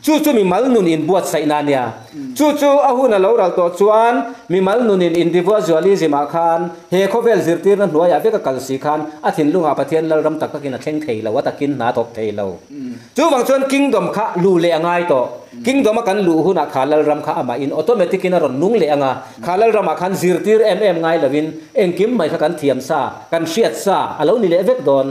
Chu chu mimal nun inbuatsaihna a nia. Chu chu a hun a lo ral tawh chuan mimal nunin indivuazualism ah khan he khawvel zirtirna hnuaiah vek a kal si khan a thinlungah Pathian Lalram tak takin a thleng thei lo, a takin hna a thawk thei lo. Chuvang chuan Kingdom kha luh leh a ngai tawh. Kingdom a kan luh hunah kha Lalram kha amahin automatic in a rawn nung leh ang a, kha Lalramah khan zirtir em em ngai lovin engkim mai kha kan thiam sa, kan hriat sa a lo ni leh vek dawn.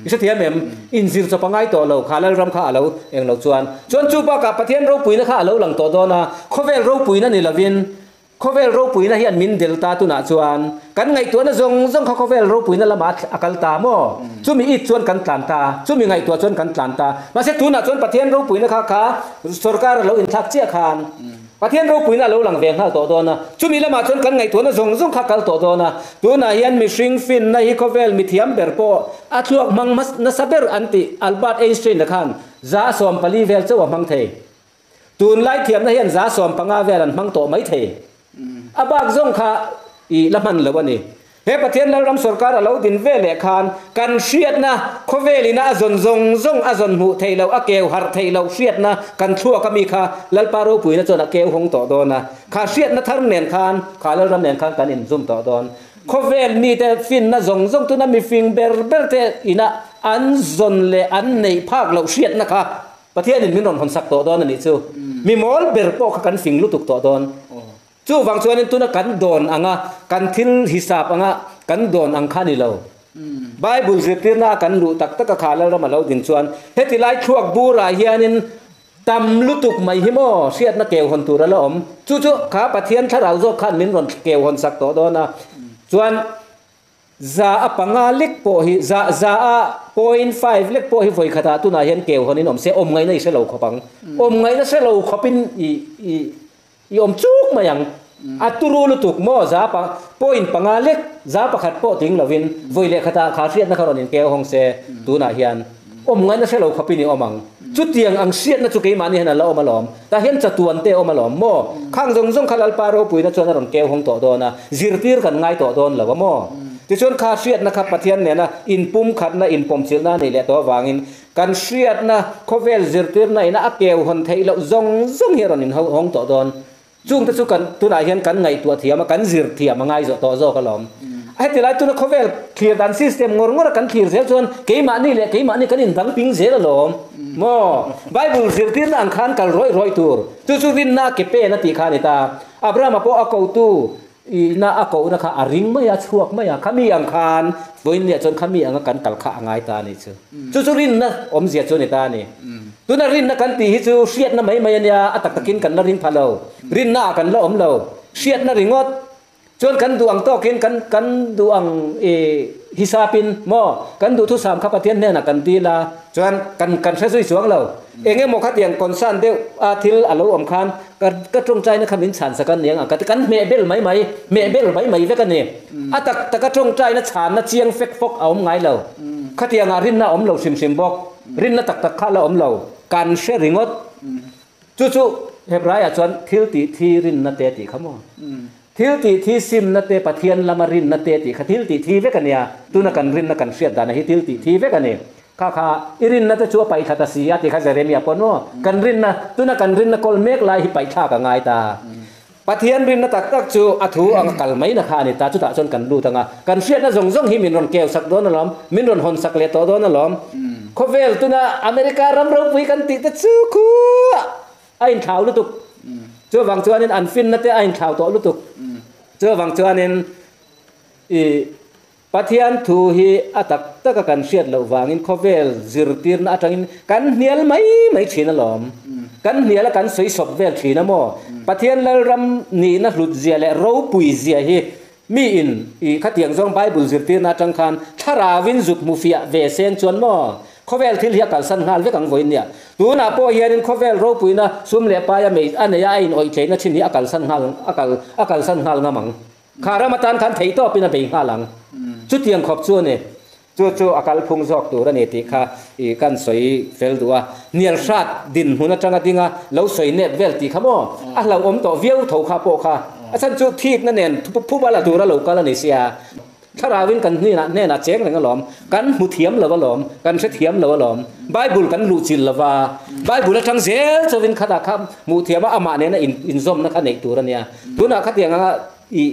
I hrethiam em? Inzir chawp a ngai tawh lo, kha Lalram kha a lo eng lo chuan. Chuan chu bakah Pathian ropuina kha a lo lang tawh dawn a, khawvel ropuina ni lovin, khawvel ropuina hian min del ta tunah chuan kan ngaihtuahna zawng zawng kha khawvel ropuina lamah a kal ta maw? Chumi it chuan kan tlan ta, chumi ngaihtuah chuan kan tlan ta. Mahse tunah chuan Pathian ropuina kha kha sorkar a lo inthlak chiah khan, Pathian ropuina a lo lang ve nghal tawh dawn a, chumi lamah chuan kan ngaihtuahna zawng zawng kha kal tawh dawn a. Tunah hian mihring finna hi khawvel mithiam ber pawh a thluak hmang nasa ber an tih Albert Einstein-a khan 14% vel chauh a hmang thei. Tunlai thiamna hian 15% vel an hmang tawh mai thei. A bak zawng kha i la hman lo a ni. He Pathian Lalram sawrkar a lo din ve leh khan kan hriatna, khawvel ina a zawn zawng zawng a zawn hmuh theih loh, a keu harh theih loh hriatna kan thluak a mi kha Lalpa ropuina chuan a keu hawng tawh dawn a. Kha hriatna thar nen khan, kha Lalram nen khan kan inzum tawh dawn. Khawvel mite finna zawng zawng tuna mifing ber ber te ina an zawn leh an neih phak loh hriatna kha Pathianin min rawn hawnsak tawh dawn a nih chu. Mi mawl ber pawh kha kan fing lutuk tawh dawn. Chuvang chuanin tuna kan dawn anga kan thil hisap anga kan dawn ang kha ni lo. Bible zirtirna a kan luh tak tak a kha Lalram a lo din chuan heti lai thluak burah hianin tam lutuk mai hi maw hriatna keu hawn tur a la awm. Chu chu kha Pathian thlarau zawk khan min rawn keu hawn sak tawh dawn a. Chuan 100% lek pawh hi, 100.5% lek pawh hi vawi khatah tunah hian keu hawnin awm se, awm ngaihna i hre lo khawp ang. Awm ngaihna hre lo khawpin i i i awm chuk mai ang. A turu lutuk maw 0.5% lek, 100% pawh tling lovin vawi leh khatah kha hriatna kha rawn inkeu hawng se tunah hian awm ngaihna hre lo khawpin i awm ang. Chutiang ang hriatna chu keimahni hian a la awm alawm. Tah hian chatuan te a awm alawm maw? Khang zawng zawng kha Lalpa ropuina chuan a rawn keu hawng tawh dawn a, zirtir kan ngai tawh dawn lo a maw? Tichuan kha hriatna kha Pathian nena inpumkhatna, inpawmchilhna a neih leh tawh avangin kan hriatna khawvel zirtirna ina a keu hawn theih loh zawng zawng hi a rawn inhawng tawh dawn. Chungte chu kan tunah hian kan ngaihtuah thiam a, kan zir thiam a ngai zawh tawh zawk alawm. Heti lai tuna khawvel thlir dan system ngawr ngawr a kan thlir zel chuan keimahni leh keimahni kan indang ping zel alawm. Maw? Bible zirtirna ang khan kal rawih rawih tur. Chu chu rinna a ke pen a tih kha a ni ta. Abrahama pawh a kotu ina a kohna kha a ring mai a, chhuak mai a. Khami ang khan vawiinniah chuan khami anga kan kal kha a ngai ta a nih chu. Chu chu rinna awmzia chu a ni ta a ni. Tuna rinna kan tih hi chu hriatna mai mai a nia, a tak takin kan la ring pha lo. Rinna ah kan la awm lo. Hriatna ringawt chuan kan duh ang tawkin kan kan duh ang i hisapin maw kan duhthusam kha Pathian hnenah kan dil a, chuan kan kan hre zui chuang lo. Eng emaw khatiang concern deuh a thil a lo awm khan ka ka tawngtaina kha min chhan sak a niang ang ka ti. Kan hmeh bel mai mai, hmeh bel mai mai vek a ni. A tak taka tawngtaina chhanna chiang fek fawk a awm ngai lo. Khatiangah rinna a awm lo hrim hrim bawk. Rinna tak tak kha la awm lo, kan hre ringawt. Chu chu Hebraiah chuan thil tih thi rinna te tih kha maw? Thil tih thi simna te, Pathian lama rinna te tih kha thil tih thi vek a nia. Tuna kan rinna kan hriat dana hi thil tih thi vek a ni. Kha kha i rinna te chu a paih thla ta si a tih kha Jeremia pawn maw? Kan rinna, tuna kan rinna kawl mek lai hi paih thlak a ngai ta. Pathian rinna tak tak chu a thu anga kal mai na kha a ni ta, chutah chuan kan lut anga kan hriatna zawng zawng hi min rawn keu sak dawn alawm, min rawn hawn sak leh tawh dawn alawm. Khawvel tuna America ram ropui kan tih te chu khu a inthlau lutuk, chuvang chuanin an finna te a inthlau tawh lutuk, chuvang chuanin i Pathian thu hi a tak taka kan hriat loh vangin khawvel zirtirna atangin kan hnial mai mai thin alawm. Kan hnial a kan sawi sawp vel thin a maw? Pathian Lalram nihna hlut zia leh ropui zia hi mi in i khatiang zawng Bible zirtirna atang khan thlarauin zuk hmu fiah ve seng chuan maw? Khawvel thil hi a kalsan nghal vek ang vawiin nia. Tunah pawh hianin khawvel ropuina sum leh paia mei a neia a inawih tleina thin hi a kalsan nghal a kal a kalsan nghal ngam ang. Kha ram atan khan thei tawpin a bei nghal ang. Chutiang khawp chu a ni. Chu chu a kalphung zawk tur a ni tih kha i kan sawi fel duh a. Hnial hrat dinhmun atanga dinga lo sawi nep vel tih kha maw a hlauhawm tawh viau tho kha pawh kha a chhan chu thikna nen phuba la tura lo kal a ni sia. Thlarauin kan hnenah hnenah cheng reng alawm, kan hmu thiam lo alawm, kan hre thiam lo alawm. Bible kan luh chilh lova, Bible atang zel chauhin khatah kha hmuh thiam a, amah nena inzawmna kha neih tur a nia. Tunah khatiang anga i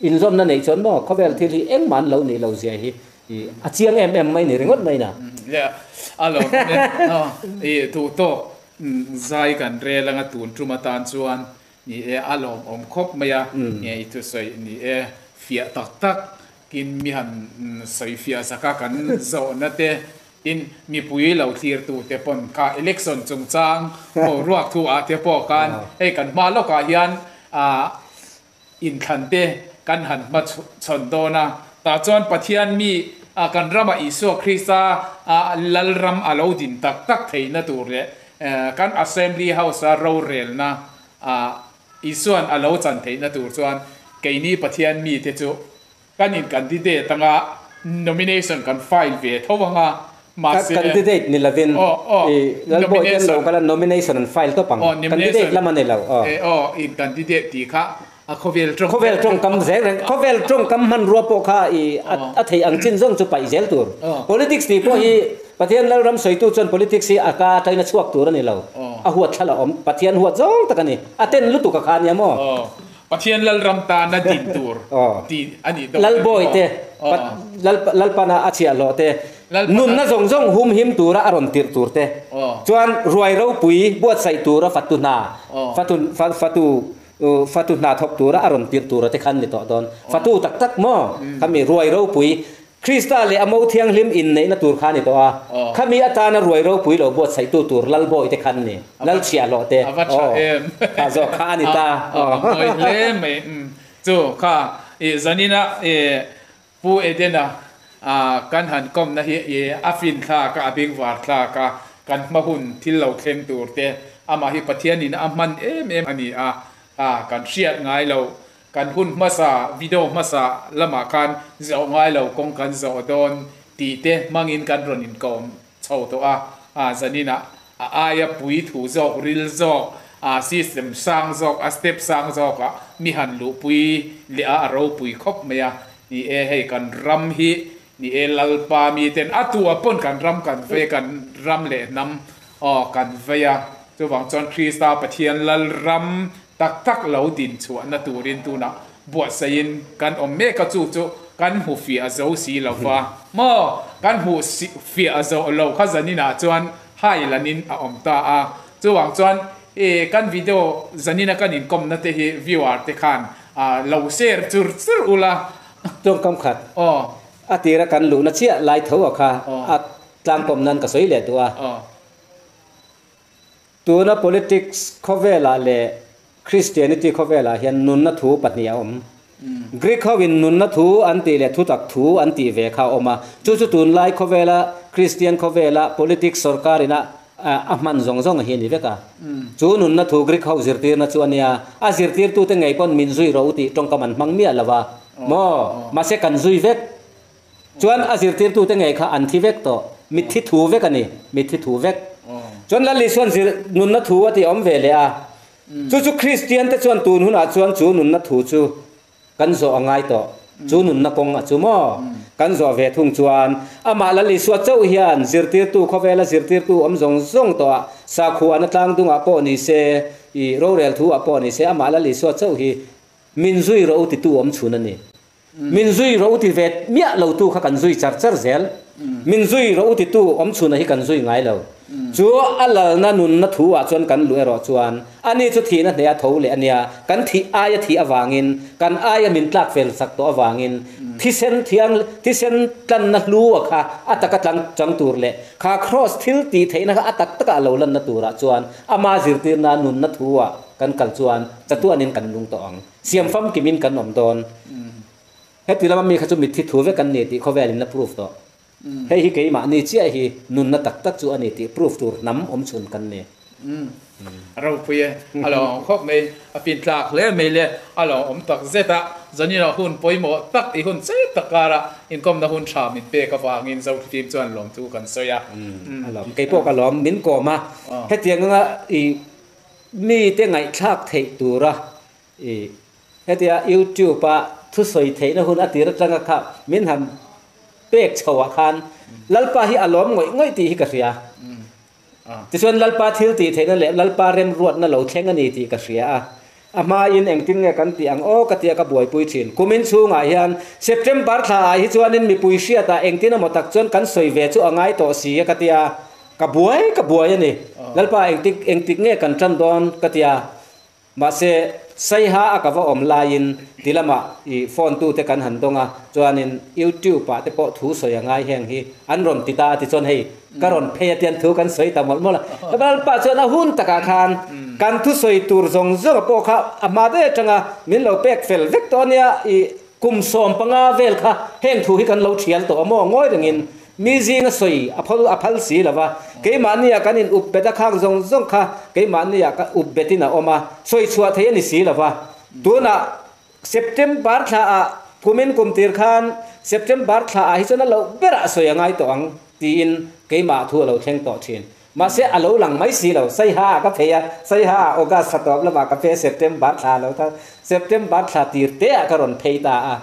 inzawmna neih chuan maw khawvel thil hi engmah an lo nih lo zia hi i a chiang em em mai ni ringawt mai na. Le a lo i duh tawk zai kan rel anga tun tum atan chuan ni e a lawmawm khawp mai a, nge i thusawi ni e fiah tak tak kin mi han sawi fiah zaka kan zawhna te. Tin, mipui lo thlirtute pawn kha election chungchang boruak thu ah te pawh khan hei kan hma lawkah hian inthlan te kan han hmachhawn dawn a, tah chuan Pathian mi kan ramah Isua Krista Lalram a lo din tak tak theihna tur leh kan Assembly House-a rorelna Isua'n a lo chan theihna tur chuan keini Pathian mite chu Kan in candidate anga nomination kan file ve tho anga mahse Candidate ni lovin i Lalbawi te an lo kal a nomination an file tawp ang. Candidate lam a ni lo aw. Aw in candidate tih kha a khawvel tawng Khawvel tawngkam zel reng khawvel tawngkam hmanrua pawh kha i a theih ang chin zawng chu paih zel tur. Politics tih pawh hi Pathian Lalram sawitu chuan politics hi a ka atangin a chhuak tur a ni lo. A huat thla la awm Pathian huat zawng tak a ni. A ten lutuk a kha ania maw? Pathian Lalram tana din tur tih a nih deuh Lalbawi te, Lalpana a chhiahhlawh te, nunna zawng zawng humhim tura a rawn tirh tur te, chuan ruai ropui buatsaih tura fatu hna, fatu, fatu, fatu hna thawk tura a rawn tirh tura te khan ni tawh dawn. Fatu tak tak maw? Khami ruai ropui Krista leh a mo thianghlim inneihna tur kha a ni tawh a, khami atana ruai ropui lo buatsaihtu tur Lalbawi te khan ni, Lalchhiahhlawh te, A va tha em. Kha zawk kha a ni ta. A mawi hle mai. Chu kha i zanina i Pu Edena kan han kawmna hi i a fin thlak a, a bengvar thlak a, kan hma hun thil lo thleng tur te amah hi Pathianin a hman em em a ni a, kan hriat ngai lo Kan hun hmasa, video hmasa lamah khan zawh ngai lo kawng kan zawh dawn tih te hmangin kan rawn inkawm chho tawh a, a zaninah a aia pui thu zawk, ril zawk, a system sang zawk, a step sang zawkah mi han luhpui leh a, a ropui khawp mai a. Ni e, hei kan ram hi ni e Lalpa miten a tua pawn kan ram kan vei, kan ram leh hnam aw kan vei a, chuvang chuan Krista Pathian Lalram Tak tak lo din chhuahna turin tunah buatsaihin kan awm mek a, chu chu kan hmu fiah zo si lo va maw? Kan hmuh fiah zawh lo kha zaninah chuan hai lanin a awm ta a, chuvang chuan e kan video zanina kan inkawmna te hi viewer te khan lo share chur chur ula. Tawngkam khat a tira kan luhna chiah lai tho a kha a tlangkawm nan ka sawi leh duh a. Tuna politics khawvelah leh Christianity khawvelah hian nunna thu pahnih a awm. Greek hoin nunna thu an tih leh thutak thu an tih ve kha a awm a. Chu chu tunlai khawvela Christian khawvela politics sorkarina a hman zawng zawng hi a ni vek a. Chu nunna thu Greek ho zirtirna chu a nia. A zirtirtute ngei pawn min zui rawh u tih tawngkam an hmang miah lo a maw? Mahse kan zui vek. Chuan a zirtirtute ngei kha an thi vek tawh. Mitthi thu vek a ni, mitthi thu vek. Chuan Lal Isua'n zir nunna thu a tih awm ve leh a. Chu chu Kristiante chuan tun hunah chuan chu nunna thu chu kan zawh a ngai tawh. Chu nunna kawng a chu maw? Kan zawh ve thung chuan amah Lal Isua chauh hian zirtirtu khawvela zirtirtu awm zawng zawng tawh a, sakhuana tlangdungah pawh ni se, i rorel thu ah pawh ni se, amah Lal Isua chauh hi min zui rawh u titu awm chhun a ni. Min zui rawh u ti ve miah lo tu kha kan zui char char zel. Min zui rawh u ti tu awm chhunah hi kan zui ngai lo. Chu a lalna nunna thu ah chuan kan luh erawh chuan ani chu thihna hneh a tho leh a nia, kan thih aia thih avangin, kan aia min tlak fel sak tawh avangin thisen thiang thisen tlanna hlu a kha a taka tlang chang tur leh kha kraws thil tih theihna kha a tak taka a lo lanna turah chuan ama zirtirna nunna thu ah kan kal chuan chatuanin kan lung tawh ang. Siam famkimin kan awm dawn. Heti lama mi kha chu mitthi thu vek an ni tih khawvelin a proof tawh. Hei hi keimahni chiah hi nunna tak tak chu a ni tih proof tur hnam awm chhun kan ni. A ropui e, a lo awm khawp mai, a fin tlak hle mai le, a lo awm tak zet a, Zanina hun pawimawh tak i hun che tak karah inkawmna hun tha min pek avangin Zothlifim chuan lawmthu kan sawi a. A lawm, keipawh ka lawm, min kawm a, hetiang anga i mite ngaihthlak theih tura I hetia YouTube a thusawi theihna hun a tir atanga kha min han pek chho ah khan Lalpa hi a lawm ngawih ngawih tih hi ka hria. Tichuan Lalpa thil tih theihna leh Lalpa remruatna lo thleng a ni tih ka hria a. A hmain engtin nge kan tih ang aw ka tia ka buaipui thin. Kumin chhungah hian September thla ah hi chuanin mipui hriatah engtin emaw tak chuan kan sawi ve chu a ngai tawh si a ka tia. Ka buai ka buai a ni. Lalpa engtik engtik nge kan tan dawn ka tia. Mahse, Saiha a ka va awm laiin ti lamah i phone tute kan han dawng a, chuanin YouTube ah te pawh thu sawi a ngai heng hi an rawn ti ta a tichuan hei ka rawn phei a tian thu kan sawi ta mawlh mawlh a. Lalpa chuan a hun takah khan kan thusawi tur zawng zawng pawh kha a hma daih atanga min lo pek fel vek tawh a nia i kum 15 vel kha heng thu hi kan lo thial tawh a maw ngawi rengin Mi zinga sawi a phal a phal si lo va, keimahnia kan in up bet a khang zawng zawng kha keimahnia ka up betin a awm a, sawi chhuah thei a ni si lo va. Tunah September thla ah kumin kum tir khan September thla ah hi chuan a loh berah sawi a ngai tawh ang tiin keimah thu a lo thleng tawh thin. Mahse a lo lang mai si lo, Saiha ah ka phei a, Saiha ah August thla tawp lamah ka phei a, September thla a lo thar, September thla tir te ah ka rawn phei ta a.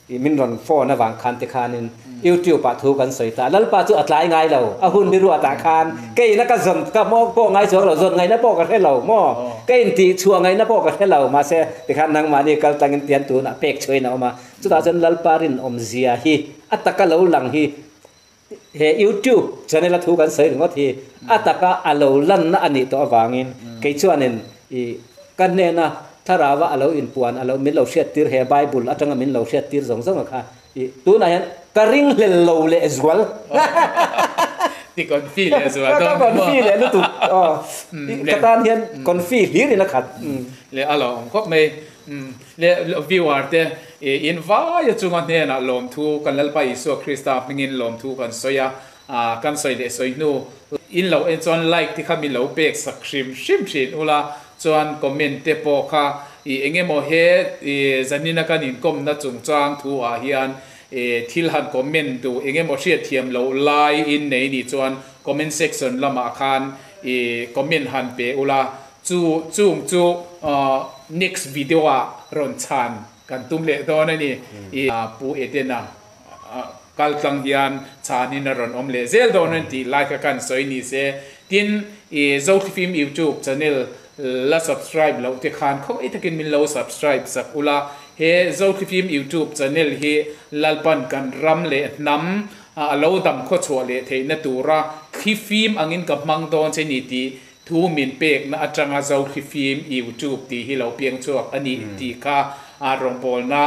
I min rawn phone avang khan tikhanin YouTube ah thu kan sawi ta. Lalpa chu a tlai ngai lo. A hun hi ruatah khan kei na ka zawn ka maw pawh ngai chuang lo, zawn ngaihna pawh ka hre lo maw? Ka intih chhuah ngaihna pawh ka hre lo. Mahse tikhan nangmahni kal tlangin tian tunah pek chhuahin a awm a. Chutah chuan Lalpa rinawmzia hi a taka lo lang hi he YouTube channel a thu kan sawi ringawt hi a taka a lo lanna a nih tawh avangin kei chuanin i ka hnena thlarau a lo inpuan a lo min lo hriattir he Bible atanga min lo hriattir zawng zawng a kha i tunah hian ka ringhlel lo leh zual Ti confi leh zual dawn ka confi leh lutuk aw ka tan hian confi hlir in a khat. Leh a lo awm khawp mai. Leh viewer te in vaia chunga hnenah lawmthu kan Lalpa Isua Krista hmingin lawmthu kan sawi a, kan sawi leh sawi hnu in lo en chuan like te kha mi lo pek sak hrim hrim thin ula, chuan comment te pawh kha i eng emaw he zanina kan inkawmna chungchang thu ah hian thil han comment duh eng emaw hriatthiam loh lai in nei nih chuan comment section lamah khan i comment han pe ula. Chu chung chu next video ah rawn chhan kan tum leh dawn a ni. I Pu Edena kal tlang hian chhanin a rawn awm leh zel dawn a ni tih lai kha kan sawi ni se. Tin, i Zothlifim YouTube channel la subscribe loh te khan khawngaih takin min lo subscribe sak ula. He Zothlifim YouTube channel hi Lalpan kan ram leh hnam a lo dam khawchhuah leh theihna tura thlifim angin ka hmang dawn che ni tih Thu min pekna atanga Zohlifim YouTube tih hi lo piang chhuak a nih tih kha rawngbawlna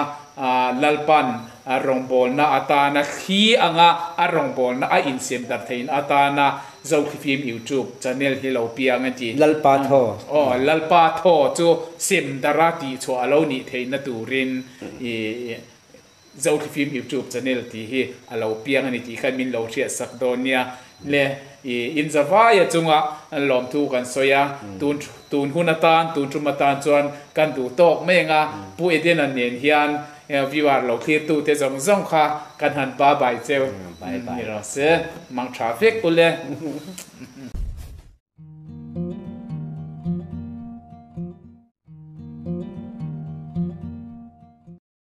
Lalpan rawngbawlna atana thli anga a rawngbawlna a insiam dar theihna atana Zohlifim YouTube channel hi lo piang a ti. Lalpa thaw. Aw, Lalpa thaw chu sem dara tih chhuah a lo nih theihna turin i Zohlifim YouTube channel tih hi a lo piang a ni tih khan min lo hriat sak dawn nia. Le i inzavaia chunga lawmthu kan sawi a, tun tun hun atan, tun tum atan chuan kan duh tawk mai ang a, Pu Edena nen hian viewer lo thlirtute zawng zawng kha kan han ba bai cheu ni rawh se, mang tha vek ule.